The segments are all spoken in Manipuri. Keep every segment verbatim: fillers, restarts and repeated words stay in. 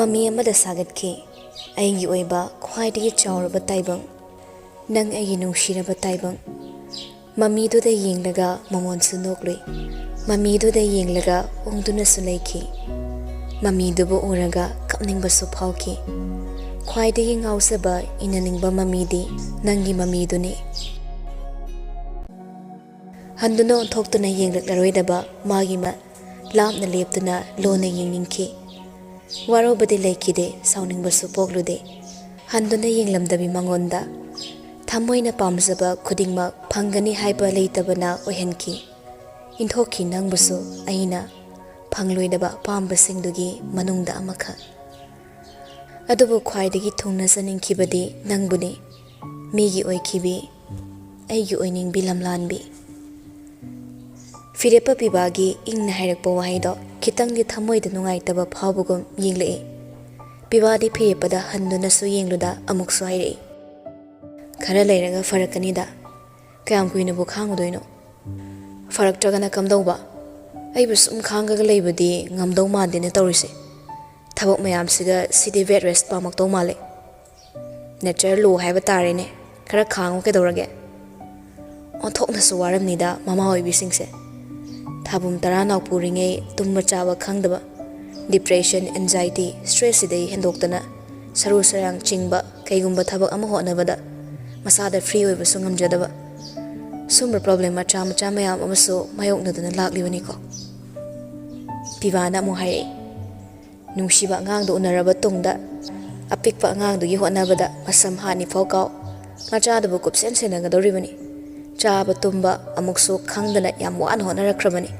ꯃꯃꯤ ꯑꯃꯗ ꯁꯥꯒꯠꯈꯤ꯫ ꯑꯩꯒꯤ ꯑꯣꯏꯕ ꯈ꯭ꯋꯥꯏꯗꯒꯤ ꯆꯥꯎꯔꯕ ꯇꯥꯏꯕꯪ, ꯅꯪ ꯑꯩꯒꯤ ꯅꯨꯡꯁꯤꯔꯕ ꯇꯥꯏꯕꯪ꯫ ꯃꯃꯤꯗꯨꯗ ꯌꯦꯡꯂꯒ ꯃꯃꯣꯟꯁꯨ ꯅꯣꯛꯂꯨꯏ꯫ ꯃꯃꯤꯗꯨꯗ ꯌꯦꯡꯂꯒ ꯎꯪꯗꯨꯅꯁꯨ ꯂꯩꯈꯤ꯫ ꯃꯃꯤꯗꯨꯕꯨ ꯎꯔꯒ ꯀꯞꯅꯤꯡꯕꯁꯨ ꯐꯥꯎꯈꯤ꯫ ꯈ꯭ꯋꯥꯏꯗꯒꯤ ꯉꯥꯎꯖꯕ, ꯏꯅꯅꯤꯡꯕ ꯃꯃꯤꯗꯤ ꯅꯪꯒꯤ ꯃꯃꯤꯗꯨꯅꯤ꯫ ꯍꯟꯗꯨꯅ ꯑꯣꯟꯊꯣꯛꯇꯨꯅ ꯌꯦꯡꯂꯛꯂꯔꯣꯏꯗꯕ ꯃꯥꯒꯤ ꯃ-, ꯂꯥꯞꯅ ꯂꯦꯞꯇꯨꯅ ꯂꯣꯟꯅ ꯌꯦꯡꯅꯤꯡꯈꯤ꯫ ꯋꯥꯔꯧꯕꯗꯤ ꯂꯩꯈꯤꯗꯦ, ꯁꯥꯎꯅꯤꯡꯕꯁꯨ ꯄꯣꯛꯂꯨꯗꯦ꯫ ꯍꯟꯗꯨꯅ ꯌꯦꯡꯂꯝꯗꯕꯤ ꯃꯉꯣꯟꯗ ꯊꯃꯣꯏꯅ ꯄꯥꯝꯖꯕ ꯈꯨꯗꯤꯡꯃꯛ ꯐꯪꯒꯅꯤ ꯍꯥꯏꯕ ꯂꯩꯇꯕꯅ ꯑꯣꯏꯍꯟꯈꯤ꯫ ꯏꯟꯊꯣꯛꯈꯤ ꯅꯪꯕꯨꯁꯨ ꯑꯩꯅ ꯐꯪꯂꯣꯏꯗꯕ ꯑꯄꯥꯝꯕꯁꯤꯡꯗꯨꯒꯤ ꯃꯅꯨꯡꯗ ꯑꯃꯈꯛ꯫ ꯑꯗꯨꯕꯨ ꯈ꯭ꯋꯥꯏꯗꯒꯤ ꯊꯨꯡꯅꯖꯅꯤꯡꯈꯤꯕꯗꯤ ꯅꯪꯕꯨꯅꯤ, ꯃꯤꯒꯤ ꯑꯣꯏꯈꯤꯕꯤ, ꯑꯩꯒꯤ ꯑꯣꯏꯅꯤꯡꯕꯤ ꯂꯝꯂꯥꯟꯕꯤ꯫ ꯐꯤꯔꯦꯞꯄ ꯄꯤꯕꯥꯒꯤ ꯏꯪꯅ ꯍꯥꯏꯔꯛꯄ ꯋꯥꯍꯩꯗꯣ ꯈꯤꯇꯪꯗꯤ ꯊꯃꯣꯏꯗ ꯅꯨꯡꯉꯥꯏꯇꯕ ꯐꯥꯎꯕꯒꯨꯝ ꯌꯦꯡꯂꯛꯏ꯫ ꯄꯤꯕꯥꯗꯤ ꯐꯤꯔꯦꯞꯄꯗ ꯍꯟꯗꯨꯅꯁꯨ ꯌꯦꯡꯂꯨꯗ ꯑꯃꯨꯛꯁꯨ ꯍꯥꯏꯔꯛꯏ, "ꯈꯔ ꯂꯩꯔꯒ ꯐꯔꯛꯀꯅꯤꯗ꯫ ꯀꯌꯥꯝ ꯀꯨꯏꯅꯕꯨ ꯈꯥꯡꯉꯨꯗꯣꯏꯅꯣ? ꯐꯔꯛꯇ꯭ꯔꯒꯅ ꯀꯝꯗꯧꯕ? ꯑꯩꯕꯨ ꯁꯨꯝ ꯈꯥꯡꯉꯒ ꯂꯩꯕꯗꯤ ꯉꯝꯗꯧ ꯃꯥꯟꯗꯦꯅꯦ ꯇꯧꯔꯤꯁꯦ꯫ ꯊꯕꯛ ꯃꯌꯥꯝꯁꯤꯒ ꯁꯤꯗꯤ bed rest ꯄꯥꯝꯃꯛꯇꯧ ꯃꯥꯜꯂꯦ꯫ Nature law ꯍꯥꯏꯕ ꯇꯥꯔꯦꯅꯦ, ꯈꯔ ꯈꯥꯡꯉꯨ ꯀꯩꯗꯧꯔꯒꯦ?" ꯑꯣꯟꯊꯣꯛꯅꯁꯨ ꯋꯥꯔꯝꯅꯤꯗ ꯃꯃꯥ ꯑꯣꯏꯕꯤꯁꯤꯡꯁꯦ꯫ ꯊꯥꯕꯨꯝ ꯇꯔꯥ ꯅꯥꯎꯄꯨꯔꯤꯉꯩ ꯇꯨꯝꯕ ꯆꯥꯕ ꯈꯪꯗꯕ, depression, anxiety, stress ꯁꯤꯗꯒꯤ ꯍꯦꯟꯗꯣꯛꯇꯅ ꯁꯔꯨ ꯁꯔꯥꯡ ꯆꯤꯡꯕ, ꯀꯩꯒꯨꯝꯕ ꯊꯕꯛ ꯑꯃ ꯍꯣꯠꯅꯕꯗ ꯃꯁꯥꯗ free ꯑꯣꯏꯕꯁꯨ ꯉꯝꯖꯗꯕ, ꯁꯨꯝꯕ problem ꯃꯆꯥ ꯃꯆꯥ ꯃꯌꯥꯝ ꯑꯃꯁꯨ ꯃꯥꯌꯣꯛꯅꯗꯨꯅ ꯂꯥꯛꯂꯤꯕꯅꯤꯀꯣ꯫ ꯄꯤꯕꯥꯅ ꯑꯃꯨꯛ ꯍꯥꯏꯔꯛꯏ, "ꯅꯨꯡꯁꯤꯕ ꯑꯉꯥꯡꯗꯨ ꯎꯅꯔꯕ ꯇꯨꯡꯗ ꯑꯄꯤꯛꯄ ꯑꯉꯥꯡꯗꯨꯒꯤ ꯍꯣꯠꯅꯕꯗ ꯃꯁꯝ ꯍꯥꯠꯅꯤ ꯐꯥꯎ ꯀꯥꯎ, ꯃꯆꯥꯗꯨꯕꯨ ꯀꯨꯞꯁꯦꯟ ꯁꯦꯟꯅꯒꯗꯧꯔꯤꯕꯅꯤ꯫ ꯆꯥꯕ ꯇꯨꯝꯕ ꯑꯃꯨꯛꯁꯨ ꯈꯪꯗꯅ ꯌꯥꯝ ꯋꯥꯅ ꯍꯣꯠꯅꯔꯛꯈ꯭ꯔꯕꯅꯤ꯫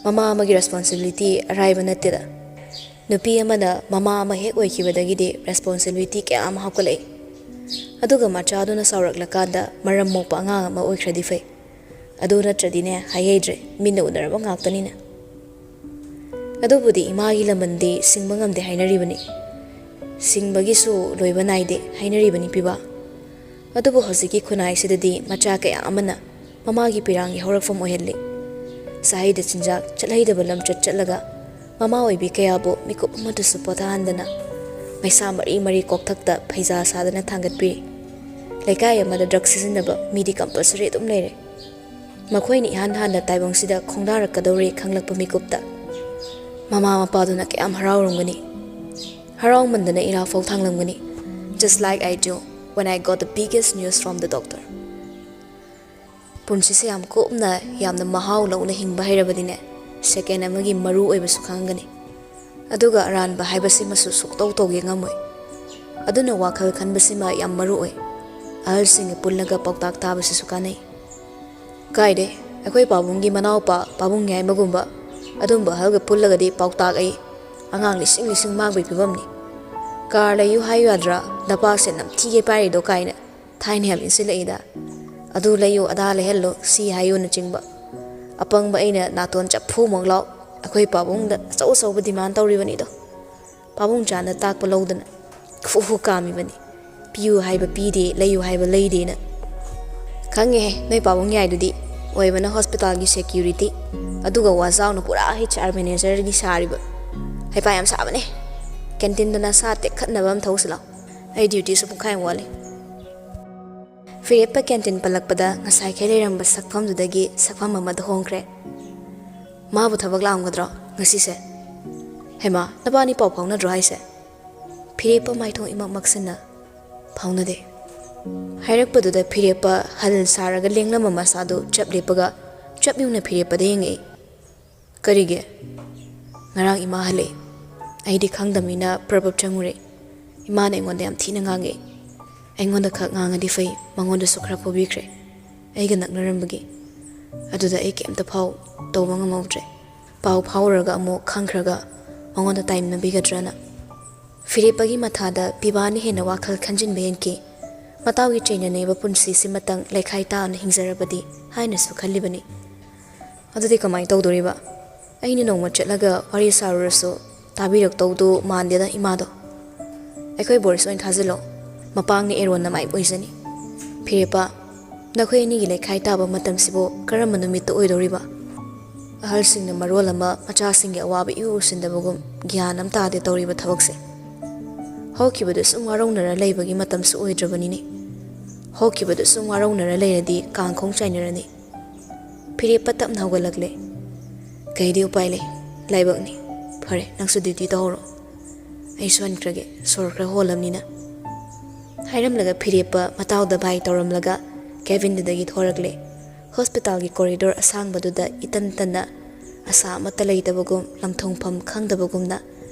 ꯃꯃꯥ ꯑꯃꯒꯤ responsibility ꯑꯔꯥꯏꯕ ꯅꯠꯇꯦꯗ꯫ ꯅꯨꯄꯤ ꯑꯃꯅ ꯃꯃꯥ ꯑꯃ ꯍꯦꯛ ꯑꯣꯏꯈꯤꯕꯗꯒꯤꯗꯤ responsibility ꯀꯌꯥ ꯑꯃ ꯍꯥꯞꯀꯠꯂꯛꯏ꯫ ꯑꯗꯨꯒ ꯃꯆꯥꯗꯨꯅ ꯆꯥꯎꯔꯛꯂꯀꯥꯟꯗ ꯃꯔꯝ ꯃꯣꯛꯄ ꯑꯉꯥꯡ ꯑꯃ ꯑꯣꯏꯈ꯭ꯔꯗꯤ ꯐꯩ꯫ ꯑꯗꯨ ꯅꯠꯇ꯭ꯔꯗꯤꯅꯦ, ꯍꯥꯏꯍꯩꯗ꯭ꯔꯦ, ꯃꯤꯠꯅ ꯎꯅꯔꯕ ꯉꯥꯛꯇꯅꯤꯅ꯫ ꯑꯗꯨꯕꯨꯗꯤ ꯏꯃꯥꯒꯤ ꯂꯃꯟꯗꯤ ꯁꯤꯡꯕ ꯉꯝꯗꯦ ꯍꯥꯏꯅꯔꯤꯕꯅꯤ, ꯁꯤꯡꯕꯒꯤꯁꯨ ꯂꯣꯏꯕ ꯅꯥꯏꯗꯦ ꯍꯥꯏꯅꯔꯤꯕꯅꯤ ꯄꯤꯕꯥ꯫ ꯑꯗꯨꯕꯨ ꯍꯧꯖꯤꯛꯀꯤ ꯈꯨꯟꯅꯥꯏꯁꯤꯗꯗꯤ ꯃꯆꯥ ꯀꯌꯥ ꯑꯃꯅ ꯃꯃꯥꯒꯤ ꯄꯤꯔꯥꯡꯒꯤ ꯍꯧꯔꯛꯐꯝ ꯑꯣꯏꯍꯜꯂꯤ꯫ ꯆꯥꯍꯩꯗ ꯆꯤꯟꯖꯥꯛ, ꯆꯠꯍꯩꯗꯕ ꯂꯝꯆꯠ ꯆꯠꯂꯒ ꯃꯃꯥ ꯑꯣꯏꯕꯤ ꯀꯌꯥꯕꯨ ꯃꯤꯀꯨꯞ ꯑꯃꯠꯇꯁꯨ ꯄꯣꯊꯥꯍꯟꯗꯅ ꯃꯩꯁꯥ ꯃꯔꯤ ꯃꯔꯤ ꯀꯣꯛꯊꯛꯇ ꯐꯩꯖꯥ ꯁꯥꯗꯅ ꯊꯥꯡꯒꯠꯄꯤꯔꯤ꯫ ꯂꯩꯀꯥꯏ ꯑꯃꯗ ꯗ꯭ꯔꯒ ꯁꯤꯖꯤꯟꯅꯕ ꯃꯤꯗꯤ ꯀꯝꯄꯜꯁꯔꯤ ꯑꯗꯨꯝ ꯂꯩꯔꯦ꯫ ꯃꯈꯣꯏꯅ ꯏꯍꯥꯟ ꯍꯥꯟꯅ ꯇꯥꯏꯕꯪꯁꯤꯗ ꯈꯣꯡꯗꯥꯔꯛꯀꯗꯧꯔꯦ ꯈꯪꯂꯛꯄ ꯃꯤꯀꯨꯞꯇ ꯃꯃꯥ ꯃꯄꯥꯗꯨꯅ ꯀꯌꯥꯝ ꯍꯔꯥꯎꯔꯝꯒꯅꯤ꯫ ꯍꯔꯥꯎꯃꯟꯗꯅ ꯏꯔꯥ ꯐꯥꯎ ꯊꯥꯡꯂꯝꯒꯅꯤ꯫ Just like I do when I got the biggest news from the doctor. ꯄꯨꯟꯁꯤꯁꯦ ꯌꯥꯝ ꯀꯨꯞꯅ, ꯌꯥꯝꯅ ꯃꯍꯥꯎ ꯂꯧꯅ ꯍꯤꯡꯕ ꯍꯩꯔꯕꯗꯤꯅꯦ, ꯁꯦꯀꯦꯟ ꯑꯃꯒꯤ ꯃꯔꯨ ꯑꯣꯏꯕꯁꯨ ꯈꯪꯒꯅꯤ꯫ ꯑꯗꯨꯒ ꯑꯔꯥꯟꯕ ꯍꯥꯏꯕꯁꯤꯃꯁꯨ ꯁꯨꯛꯇꯧ ꯇꯧꯒꯦ ꯉꯝꯃꯣꯏ꯫ ꯑꯗꯨꯅ ꯋꯥꯈꯜ ꯈꯟꯕꯁꯤꯃ ꯌꯥꯝ ꯃꯔꯨ ꯑꯣꯏ꯫ ꯑꯍꯜꯁꯤꯡꯒ ꯄꯨꯜꯂꯒ ꯄꯥꯎꯇꯥꯛ ꯇꯥꯕꯁꯤꯁꯨ ꯀꯥꯟꯅꯩ꯫ ꯀꯥꯏꯗꯦ, ꯑꯩꯈꯣꯏ ꯄꯥꯕꯨꯡꯒꯤ ꯃꯅꯥꯎꯄꯥ ꯄꯥꯕꯨꯡ ꯌꯥꯏꯃꯒꯨꯝꯕ ꯑꯗꯨꯝꯕ ꯑꯍꯜꯒ ꯄꯨꯜꯂꯒꯗꯤ ꯄꯥꯎꯇꯥꯛ ꯑꯩ ꯑꯉꯥꯡ ꯂꯤꯁꯤꯡ ꯂꯤꯁꯤꯡ ꯃꯥꯡꯕꯒꯤ ꯐꯤꯕꯝꯅꯤ꯫ ꯀꯥꯔ ꯂꯩꯌꯨ ꯍꯥꯏꯌꯨ ꯌꯥꯗ꯭ꯔꯥ? ꯅꯄꯥꯁꯦ ꯅꯝꯊꯤꯒꯦ ꯄꯥꯏꯔꯤꯗꯣ ꯀꯥꯏꯅ ꯊꯥꯏꯅ ꯌꯥꯝ ꯏꯟꯁꯤꯜꯂꯛꯏꯗ꯫ ꯑꯗꯨ ꯂꯩꯌꯨ, ꯑꯗꯥ ꯂꯩꯍꯜꯂꯨ, ꯁꯤ ꯍꯥꯏꯌꯨꯅꯆꯤꯡꯕ꯫ ꯑꯄꯪꯕ ꯑꯩꯅ ꯅꯥꯇꯣꯟ ꯆꯞꯐꯨꯃꯛ ꯂꯥꯎ ꯑꯩꯈꯣꯏ ꯄꯥꯕꯨꯡꯗ ꯑꯆꯧ ꯑꯆꯧꯕ ꯗꯤꯃꯥꯟ ꯇꯧꯔꯤꯕꯅꯤꯗꯣ꯫ ꯄꯥꯕꯨꯡ ꯆꯥꯅ ꯇꯥꯛꯄ ꯂꯧꯗꯅ ꯈꯨ ꯈꯨ ꯀꯥꯝꯃꯤꯕꯅꯤ꯫ ꯄꯤꯌꯨ ꯍꯥꯏꯕ ꯄꯤꯗꯦ, ꯂꯩꯌꯨ ꯍꯥꯏꯕ ꯂꯩꯗꯦꯅ꯫ ꯈꯪꯉꯦꯍꯦ, ꯅꯣꯏ ꯄꯥꯕꯨꯡ ꯌꯥꯏꯗꯨꯗꯤ꯫ ꯑꯣꯏꯕꯅ ꯍꯣꯁꯄꯤꯇꯥꯜꯒꯤ ꯁꯦꯀ꯭ꯌꯨꯔꯤꯇꯤ, ꯑꯗꯨꯒ ꯋꯥꯖꯥꯎꯅ ꯄꯨꯔꯥ ꯍꯩꯆ ꯑꯥꯔ ꯃꯦꯅꯦꯖꯔꯒꯤ ꯁꯥꯔꯤꯕ꯫ ꯍꯩꯄꯥ ꯌꯥꯝ ꯁꯥꯕꯅꯦ꯫ ꯀꯦꯟꯇꯤꯟꯗ ꯅꯁꯥ ꯇꯦꯛꯈꯠꯅꯕ ꯑꯃ ꯊꯧꯁꯤ ꯂꯥꯎ꯫ ꯑꯩ ꯗ꯭ꯌꯨꯇꯤꯁꯨ ꯄꯨꯡꯈꯥꯏ ꯑꯃ ꯋꯥꯠꯂꯤ꯫ ꯐꯤꯔꯦꯞꯄ ꯀꯦꯟꯇꯤꯟ ꯄꯜꯂꯛꯄꯗ ꯉꯁꯥꯏꯈꯩ ꯂꯩꯔꯝꯕ ꯁꯛꯐꯝꯗꯨꯗꯒꯤ ꯁꯛꯐꯝ ꯑꯃꯗ ꯍꯣꯡꯈ꯭ꯔꯦ꯫ ꯃꯥꯕꯨ ꯊꯕꯛ ꯂꯥꯛꯑꯝꯒꯗ꯭ꯔꯣ ꯉꯁꯤꯁꯦ? ꯍꯩꯃꯥ, ꯅꯕꯥꯅꯤ ꯄꯥꯎ ꯐꯥꯎꯅꯗ꯭ꯔꯣ ꯍꯥꯏꯁꯦ? ꯐꯤꯔꯦꯞꯄ ꯃꯥꯏꯊꯣꯡ ꯏꯃꯛ ꯃꯛꯁꯤꯟꯅ, ꯐꯥꯎꯅꯗꯦ꯫ ꯍꯥꯏꯔꯛꯄꯗꯨꯗ ꯐꯤꯔꯦꯞꯄ ꯍꯜ ꯁꯥꯔꯒ ꯂꯦꯡꯂꯝꯕ ꯃꯁꯥꯗꯨ ꯆꯞ ꯂꯦꯞꯄꯒ ꯆꯞ ꯌꯨꯡꯅ ꯐꯤꯔꯦꯞꯄꯗ ꯌꯦꯡꯉꯛꯏ꯫ ꯀꯔꯤꯒꯤ? ꯉꯔꯥꯡ ꯏꯃꯥ ꯍꯜꯂꯛꯑꯦ꯫ ꯑꯩꯗꯤ ꯈꯪꯗꯕꯅꯤꯅ ꯄ꯭ꯔꯞ ꯄ꯭ꯔꯞ ꯆꯪꯉꯨꯔꯦ꯫ ꯏꯃꯥꯅ ꯑꯩꯉꯣꯟꯗ ꯌꯥꯝ ꯊꯤꯅ ꯉꯥꯡꯉꯛꯑꯦ꯫ ꯑꯩꯉꯣꯟꯗ ꯈꯛ ꯉꯥꯡꯉꯗꯤ ꯐꯩ, ꯃꯉꯣꯟꯗꯁꯨ ꯈꯔ ꯐꯨꯕꯤꯈ꯭ꯔꯦ꯫ ꯑꯩꯒ ꯅꯛꯅꯔꯝꯕꯒꯤ꯫ ꯑꯗꯨꯗ ꯑꯩ ꯀꯩꯝꯇ ꯐꯥꯎ ꯇꯧꯕ ꯉꯝꯍꯧꯗ꯭ꯔꯦ꯫ ꯄꯥꯎ ꯐꯥꯎꯔꯨꯔꯒ ꯑꯃꯨꯛ ꯈꯪꯈ꯭ꯔꯒ ꯃꯉꯣꯟꯗ ꯇꯥꯏꯅꯕꯤꯒꯗ꯭ꯔꯅ꯫ ꯐꯤꯔꯦꯞꯄꯒꯤ ꯃꯊꯥꯗ ꯄꯤꯕꯥꯅ ꯍꯦꯟꯅ ꯋꯥꯈꯜ ꯈꯟꯖꯤꯟꯕ ꯍꯦꯟꯈꯤ꯫ ꯃꯇꯥꯎꯒꯤ ꯆꯩꯅꯅꯦꯕ ꯄꯨꯟꯁꯤꯁꯤꯃꯇꯪ ꯂꯩꯈꯥꯏ ꯇꯥꯅ ꯍꯤꯡꯖꯔꯕꯗꯤ ꯍꯥꯏꯅꯁꯨ ꯈꯜꯂꯤꯕꯅꯤ꯫ ꯑꯗꯨꯗꯤ ꯀꯃꯥꯏꯅ ꯇꯧꯗꯣꯔꯤꯕ? ꯑꯩꯅ ꯅꯣꯡꯃ ꯆꯠꯂꯒ ꯋꯥꯔꯤ ꯁꯥꯔꯨꯔꯁꯨ ꯇꯥꯕꯤꯔꯛꯇꯧꯗꯨ ꯃꯥꯟꯗꯦꯗ ꯏꯃꯥꯗꯣ꯫ ꯑꯩꯈꯣꯏ ꯕꯣꯔꯤꯁ ꯑꯣꯏꯅ ꯊꯥꯖꯤꯜꯂꯣ꯫ ꯃꯄꯥꯡꯅ ꯑꯦꯔꯣꯟꯅ ꯃꯥꯏ ꯑꯣꯏꯖꯅꯤ꯫ ꯐꯤꯔꯦꯞꯄ, ꯅꯈꯣꯏ ꯑꯅꯤꯒꯤ ꯂꯩꯈꯥꯏ ꯇꯥꯕ ꯃꯇꯝꯁꯤꯕꯨ ꯀꯔꯝꯕ ꯅꯨꯃꯤꯠꯇ ꯑꯣꯏꯗꯧꯔꯤꯕ? ꯑꯍꯜꯁꯤꯡꯅ ꯃꯔꯣꯜ ꯑꯃ ꯃꯆꯥꯁꯤꯡꯒꯤ ꯑꯋꯥꯕ ꯏꯎ ꯎꯁꯤꯟꯗꯕꯒꯨꯝ ꯒ꯭ꯌꯥꯟ ꯑꯃ ꯇꯥꯗꯦ ꯇꯧꯔꯤꯕ ꯊꯕꯛꯁꯦ꯫ ꯍꯧꯈꯤꯕꯗꯨ ꯁꯨꯝ ꯋꯥꯔꯧꯅꯔ ꯂꯩꯕꯒꯤ ꯃꯇꯝꯁꯨ ꯑꯣꯏꯗ꯭ꯔꯕꯅꯤꯅꯦ꯫ ꯍꯧꯈꯤꯕꯗꯨ ꯁꯨꯝ ꯋꯥꯔꯧꯅꯔ ꯂꯩꯔꯗꯤ ꯀꯥꯡꯈꯣꯡ ꯆꯥꯏꯅꯔꯅꯤ꯫ ꯐꯤꯔꯦꯞꯄ ꯇꯞꯅ ꯍꯧꯒꯠꯂꯛꯂꯦ꯫ "ꯀꯩꯗꯤ ꯎꯄꯥꯏ ꯂꯩ? ꯂꯥꯏꯕꯛꯅꯤ꯫ ꯐꯔꯦ, ꯅꯪꯁꯨ ꯗ꯭ꯌꯨꯇꯤ ꯇꯧꯍꯧꯔꯣ꯫ ꯑꯩꯁꯨ ꯍꯟꯈ꯭ꯔꯒꯦ, ꯁꯣꯔ ꯈꯔ ꯍꯣꯜꯂꯝꯅꯤꯅ," ꯍꯥꯏꯔꯝꯂꯒ ꯐꯤꯔꯦꯞꯄ ꯃꯇꯥꯎꯗ ꯕꯥꯏ ꯇꯧꯔꯝꯂꯒ ꯀꯦꯕꯤꯟꯗꯨꯗꯒꯤ ꯊꯣꯔꯛꯂꯦ꯫ ꯍꯣꯁꯄꯤꯇꯥꯜꯒꯤ ꯀꯣꯔꯤꯗꯣꯔ ꯑꯁꯥꯡꯕꯗꯨꯗ ꯏꯇꯟ ꯇꯟꯅ, ꯑꯁꯥ ꯑꯃꯠꯇ ꯂꯩꯇꯕꯒꯨꯝ, ꯂꯪꯊꯣꯡꯐꯝ ꯈꯪꯗꯕꯒꯨꯝꯅ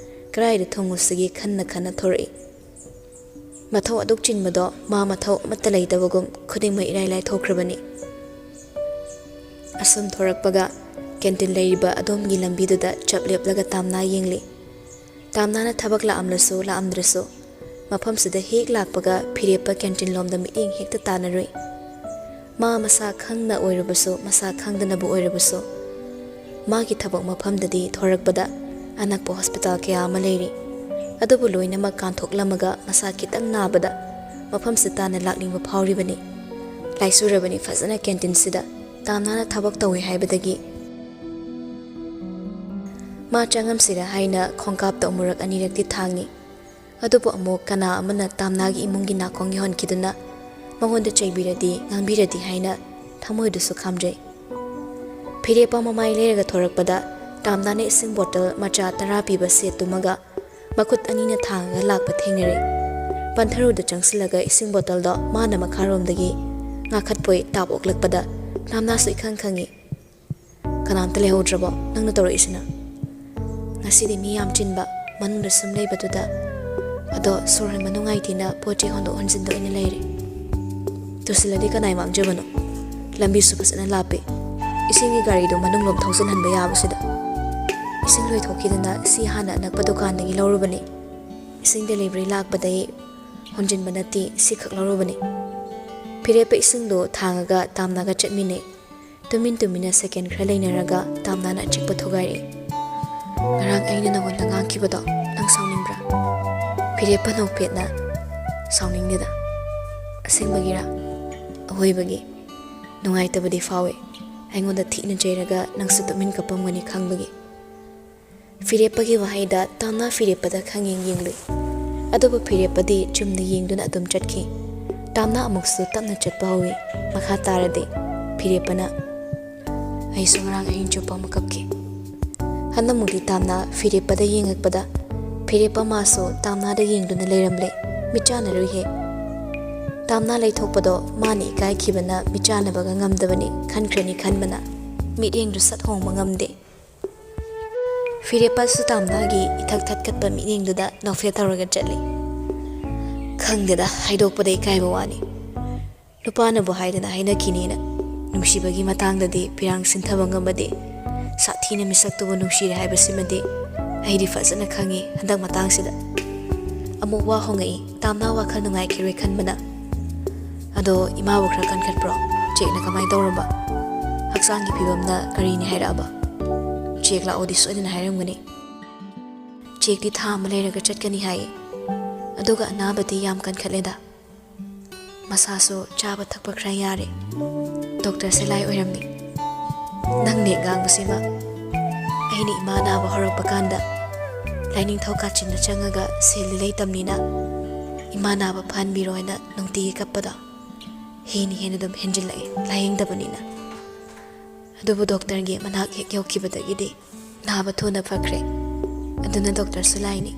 ꯀꯗꯥꯏꯗ ꯊꯨꯡꯉꯨꯁꯤꯒꯦ ꯈꯟꯅ ꯈꯟꯅ ꯊꯣꯔꯛꯏ꯫ ꯃꯊꯧ ꯑꯗꯨꯛ ꯆꯤꯟꯕꯗꯣ ꯃꯥ ꯃꯊꯧ ꯑꯃꯠꯇ ꯂꯩꯇꯕꯒꯨꯝ ꯈꯨꯗꯤꯡꯃꯛ ꯏꯔꯥꯏ ꯂꯥꯏ ꯊꯣꯛꯈ꯭ꯔꯕꯅꯤ꯫ ꯑꯁꯨꯝ ꯊꯣꯔꯛꯄꯒ ꯀꯦꯟꯇꯤꯟ ꯂꯩꯔꯤꯕ ꯑꯗꯣꯝꯒꯤ ꯂꯝꯕꯤꯗꯨꯗ ꯆꯞ ꯂꯦꯞꯂꯒ ꯇꯥꯝꯅꯥ ꯌꯦꯡꯂꯤ꯫ ꯇꯥꯝꯅꯥꯅ ꯊꯕꯛ ꯂꯥꯛꯑꯝꯂꯁꯨ ꯂꯥꯛꯑꯝꯗ꯭ꯔꯁꯨ, ꯃꯐꯝꯁꯤꯗ ꯍꯦꯛ ꯂꯥꯛꯄꯒ ꯐꯤꯔꯦꯞꯄ ꯀꯦꯟꯇꯤꯟ ꯂꯣꯝꯗ ꯃꯤꯠꯌꯦꯡ ꯍꯦꯛꯇ ꯇꯥꯟꯅꯔꯨꯏ꯫ ꯃꯥ ꯃꯁꯥ ꯈꯪꯅ ꯑꯣꯏꯔꯕꯁꯨ, ꯃꯁꯥ ꯈꯪꯗꯅꯕꯨ ꯑꯣꯏꯔꯕꯁꯨ, ꯃꯥꯒꯤ ꯊꯕꯛ ꯃꯐꯝꯗꯗꯤ ꯊꯣꯔꯛꯄꯗ ꯑꯅꯛꯄ ꯍꯣꯁꯄꯤꯇꯥꯜ ꯀꯌꯥ ꯑꯃ ꯂꯩꯔꯤ꯫ ꯑꯗꯨꯕꯨ ꯂꯣꯏꯅꯃꯛ ꯀꯥꯟꯊꯣꯛꯂꯝꯃꯒ ꯃꯁꯥ ꯈꯤꯇꯪ ꯅꯥꯕꯗ ꯃꯐꯝꯁꯤ ꯇꯥꯟꯅ ꯂꯥꯛꯅꯤꯡꯕ ꯐꯥꯎꯔꯤꯕꯅꯤ꯫ ꯂꯥꯏꯆꯨꯔꯕꯅꯤ ꯐꯖꯅ ꯀꯦꯟꯇꯤꯟꯁꯤꯗ꯫ ꯇꯥꯝꯅꯥꯅ ꯊꯕꯛ ꯇꯧꯏ ꯍꯥꯏꯕꯗꯒꯤ ꯃꯥ ꯆꯪꯉꯝꯁꯤꯔ ꯍꯥꯏꯅ ꯈꯣꯡꯀꯥꯞꯇ ꯑꯃꯨꯔꯛ ꯑꯅꯤꯔꯛꯇꯤ ꯊꯥꯡꯉꯤ꯫ ꯑꯗꯨꯕꯨ ꯑꯃꯨꯛ ꯀꯅꯥ ꯑꯃꯅ ꯇꯥꯝꯅꯥꯒꯤ ꯏꯃꯨꯡꯒꯤ ꯅꯥꯀꯣꯡ ꯌꯧꯍꯟꯈꯤꯗꯨꯅ ꯃꯉꯣꯟꯗ ꯆꯩꯕꯤꯔꯗꯤ, ꯉꯥꯡꯕꯤꯔꯗꯤ ꯍꯥꯏꯅ ꯊꯃꯣꯏꯗꯨꯁꯨ ꯈꯥꯝꯖꯩ꯫ ꯐꯤꯔꯦꯞꯄ ꯃꯃꯥꯏ ꯂꯩꯔꯒ ꯊꯣꯔꯛꯄꯗ ꯇꯥꯝꯅꯥꯅ ꯏꯁꯤꯡ ꯕꯣꯇꯜ ꯃꯆꯥ ꯇꯔꯥ ꯄꯤꯕ ꯁꯦꯠꯇꯨꯃꯒ ꯃꯈꯨꯠ ꯑꯅꯤꯅ ꯊꯥꯡꯉꯒ ꯂꯥꯛꯄ ꯊꯦꯡꯅꯔꯦ꯫ ꯄꯟꯊꯔꯨꯗ ꯆꯪꯁꯤꯜꯂꯒ ꯏꯁꯤꯡ ꯕꯣꯇꯜꯗꯣ ꯃꯥꯅ ꯃꯈꯥꯔꯣꯝꯗꯒꯤ ꯉꯥꯈꯠꯄꯣꯏ ꯇꯥꯞ ꯑꯣꯛꯂꯛꯄꯗ ꯇꯥꯝꯅꯥꯁꯨ ꯏꯈꯪ ꯈꯪꯉꯤ꯫ "ꯀꯅꯥꯝꯇ ꯂꯩꯍꯧꯗ꯭ꯔꯕꯣ ꯅꯪꯅ ꯇꯧꯔꯛꯏꯁꯤꯅ?" "ꯉꯁꯤꯗꯤ ꯃꯤ ꯌꯥꯝ ꯆꯤꯟꯕ, ꯃꯅꯨꯡꯗ ꯁꯨꯝ ꯂꯩꯕꯗꯨꯗ꯫ ꯑꯗꯣ ꯁꯣꯔ ꯍꯣꯟꯕ ꯅꯨꯡꯉꯥꯏꯇꯦꯅ ꯄꯣꯠ ꯆꯩ ꯍꯣꯟꯗꯣꯛ ꯍꯣꯟꯖꯤꯟꯗ ꯑꯣꯏꯅ ꯂꯩꯔꯦ꯫ ꯇꯨꯁꯤꯜꯂꯗꯤ ꯀꯅꯥꯏ ꯃꯥꯡꯖꯕꯅꯣ? ꯂꯝꯕꯤꯁꯨ ꯐꯖꯅ ꯂꯥꯞꯄꯤ꯫ ꯏꯁꯤꯡꯒꯤ ꯒꯥꯔꯤꯗꯣ ꯃꯅꯨꯡꯂꯣꯝ ꯊꯧꯖꯤꯟꯍꯟꯕ ꯌꯥꯕꯁꯤꯗ꯫ ꯏꯁꯤꯡ ꯂꯣꯏꯊꯣꯛꯈꯤꯗꯅ ꯁꯤ ꯍꯥꯟꯅ ꯑꯅꯛꯄ ꯗꯨꯀꯥꯟꯗꯒꯤ ꯂꯧꯔꯨꯕꯅꯤ꯫ ꯏꯁꯤꯡ ꯗꯦꯂꯤꯚꯔꯤ ꯂꯥꯛꯄꯗꯒꯤ ꯍꯣꯟꯖꯤꯟꯕ ꯅꯠꯇꯦ, ꯁꯤꯈꯛ ꯂꯧꯔꯨꯕꯅꯤ꯫" ꯐꯤꯔꯦꯞꯄ ꯏꯁꯤꯡꯗꯣ ꯊꯥꯡꯉꯒ ꯇꯥꯝꯅꯥꯒ ꯆꯠꯃꯤꯟꯅꯩ꯫ ꯇꯨꯃꯤꯟ ꯇꯨꯃꯤꯟꯅ ꯁꯦꯀꯦꯟ ꯈꯔ ꯂꯩꯅꯔꯒ ꯇꯥꯝꯅꯥꯅ ꯑꯆꯤꯛꯄ ꯊꯨꯒꯥꯏꯔꯛꯏ꯫ "ꯉꯔꯥꯡ ꯑꯩꯅ ꯅꯉꯣꯟꯗ ꯉꯥꯡꯈꯤꯕꯗꯣ ꯅꯪ ꯁꯥꯎꯅꯤꯡꯕ꯭ꯔꯥ?" ꯐꯤꯔꯦꯞꯄ ꯅꯣꯛꯐꯦꯠꯅ, "ꯁꯥꯎꯅꯤꯡꯗꯦꯗ꯫" "ꯑꯁꯦꯡꯕꯒꯤꯔꯥ?" "ꯑꯍꯣꯏꯕꯒꯤ꯫ ꯅꯨꯡꯉꯥꯏꯇꯕꯗꯤ ꯐꯥꯎꯏ꯫ ꯑꯩꯉꯣꯟꯗ ꯊꯤꯅ ꯆꯩꯔꯒ ꯅꯪꯁꯨ ꯇꯨꯃꯤꯟ ꯀꯞꯄꯝꯒꯅꯤ ꯈꯪꯕꯒꯤ꯫ ꯐꯤꯔꯦꯞꯄꯒꯤ ꯋꯥꯍꯩꯗ ꯇꯥꯝꯅꯥ ꯐꯤꯔꯦꯞꯄꯗ ꯈꯪꯌꯦꯡ ꯌꯦꯡꯂꯨꯏ꯫ ꯑꯗꯨꯕꯨ ꯐꯤꯔꯦꯞꯄꯗꯤ ꯆꯨꯝꯅ ꯌꯦꯡꯗꯨꯅ ꯑꯗꯨꯝ ꯆꯠꯈꯤ꯫ ꯇꯥꯝꯅꯥ ꯑꯃꯨꯛꯁꯨ ꯇꯞꯅ ꯆꯠꯄ ꯍꯧꯏ꯫ ꯃꯈꯥ ꯇꯥꯔꯗꯤ ꯐꯤꯔꯦꯞꯄꯅ, "ꯑꯩꯁꯨ ꯉꯔꯥꯡ ꯑꯍꯤꯡ ꯆꯨꯞꯄ ꯑꯃ ꯀꯞꯈꯤ"꯫ ꯍꯟꯗꯛꯃꯨꯛꯇꯤ ꯇꯥꯝꯅꯥ ꯐꯤꯔꯦꯞꯄꯗ ꯌꯦꯡꯉꯛꯄꯗ ꯐꯤꯔꯦꯞꯄ ꯃꯥꯁꯨ ꯇꯥꯝꯅꯥꯗ ꯌꯦꯡꯗꯨꯅ ꯂꯩꯔꯝꯂꯦ꯫ ꯃꯤꯠꯆꯥꯟꯅꯔꯨꯏꯍꯦ꯫ ꯇꯥꯝꯅꯥ ꯂꯩꯊꯣꯛꯄꯗꯣ ꯃꯥꯅ ꯏꯀꯥꯏꯈꯤꯕꯅ ꯃꯤꯠꯆꯥꯟꯅꯕꯒ ꯉꯝꯗꯕꯅꯤ ꯈꯟꯈ꯭ꯔꯅꯤ ꯈꯟꯕꯅ ꯃꯤꯠꯌꯦꯡꯗꯨ ꯁꯠ ꯍꯣꯡꯕ ꯉꯝꯗꯦ꯫ ꯐꯤꯔꯦꯞꯄꯁꯨ ꯇꯥꯝꯅꯥꯒꯤ ꯏꯊꯛ ꯊꯠꯀꯠꯄ ꯃꯤꯠꯌꯦꯡꯗꯨꯗ ꯅꯣꯛꯐꯦꯠ ꯇꯧꯔꯒ ꯆꯠꯂꯤ꯫ ꯈꯪꯗꯦꯗ, ꯍꯥꯏꯗꯣꯛꯄꯗ ꯏꯀꯥꯏꯕ ꯋꯥꯅꯤ꯫ ꯅꯨꯄꯥꯅꯕꯨ ꯍꯥꯏꯗꯅ ꯍꯥꯏꯅꯈꯤꯅꯤꯅ꯫ ꯅꯨꯡꯁꯤꯕꯒꯤ ꯃꯇꯥꯡꯗꯗꯤ ꯐꯤꯔꯥꯡ ꯁꯤꯟꯊꯕ ꯉꯝꯕꯗꯤ, ꯁꯥꯊꯤꯅ ꯃꯤꯁꯛꯇꯨꯕꯨ ꯅꯨꯡꯁꯤꯔꯦ ꯍꯥꯏꯕꯁꯤꯃꯗꯤ ꯑꯩꯗꯤ ꯐꯖꯅ ꯈꯪꯉꯤ꯫ ꯍꯟꯗꯛ ꯃꯇꯥꯡꯁꯤꯗ ꯑꯃꯨꯛ ꯋꯥ ꯍꯣꯡꯉꯛꯏ꯫ ꯇꯥꯝꯅꯥ ꯋꯥꯈꯜ ꯅꯨꯡꯉꯥꯏꯈꯤꯔꯣꯏ ꯈꯟꯕꯅ꯫ "ꯑꯗꯣ ꯏꯃꯥꯕꯨ ꯈꯔ ꯀꯟꯈꯠꯄ꯭ꯔꯣ? ꯆꯦꯛꯅ ꯀꯃꯥꯏ ꯇꯧꯔꯕ? ꯍꯛꯆꯥꯡꯒꯤ ꯐꯤꯕꯝꯅ ꯀꯔꯤꯅꯤ ꯍꯥꯏꯔꯛꯑꯕ?" "ꯆꯦꯛ ꯂꯥꯛꯑꯣꯗꯤ ꯁꯣꯏꯗꯅ ꯍꯥꯏꯔꯝꯒꯅꯤ꯫ ꯆꯦꯛꯇꯤ ꯊꯥ ꯑꯃ ꯂꯩꯔꯒ ꯆꯠꯀꯅꯤ ꯍꯥꯏꯌꯦ꯫ ꯑꯗꯨꯒ ꯑꯅꯥꯕꯗꯤ ꯌꯥꯝ ꯀꯟꯈꯠꯂꯦꯗ꯫ ꯃꯁꯥꯁꯨ ꯆꯥꯕ ꯊꯛꯄ ꯈꯔ ꯌꯥꯔꯦ꯫ ꯗꯣꯛꯇꯔ ꯁꯦꯂꯥꯏ ꯑꯣꯏꯔꯝꯃꯤ꯫ ꯅꯪꯅꯦ ꯉꯥꯡꯕꯁꯤꯃ꯫ ꯑꯩꯅ ꯏꯃꯥ ꯅꯥꯕ ꯍꯧꯔꯛꯄ ꯀꯥꯟꯗ ꯂꯥꯏꯅꯤꯡꯊꯧ ꯀꯥꯆꯤꯟꯗ ꯆꯪꯉꯒ ꯁꯦꯜꯗꯤ ꯂꯩꯇꯝꯅꯤꯅ ꯏꯃꯥ ꯅꯥꯕ ꯐꯍꯟꯕꯤꯔꯣ ꯍꯥꯏꯅ ꯅꯨꯡꯇꯤꯒꯤ ꯀꯞꯄꯗꯣ ꯍꯦꯟꯅ ꯍꯦꯟꯅ ꯑꯗꯨꯝ ꯍꯦꯟꯖꯤꯜꯂꯛꯑꯦ ꯂꯥꯏꯌꯦꯡꯗꯕꯅꯤꯅ꯫ ꯑꯗꯨꯕꯨ ꯗꯣꯛꯇꯔꯒꯤ ꯃꯅꯥꯛ ꯍꯦꯛ ꯌꯧꯈꯤꯕꯗꯒꯤꯗꯤ ꯅꯥꯕ ꯊꯨꯅ ꯐꯈ꯭ꯔꯦ꯫ ꯑꯗꯨꯅ ꯗꯣꯛꯇꯔꯁꯨ ꯂꯥꯏꯅꯤ"꯫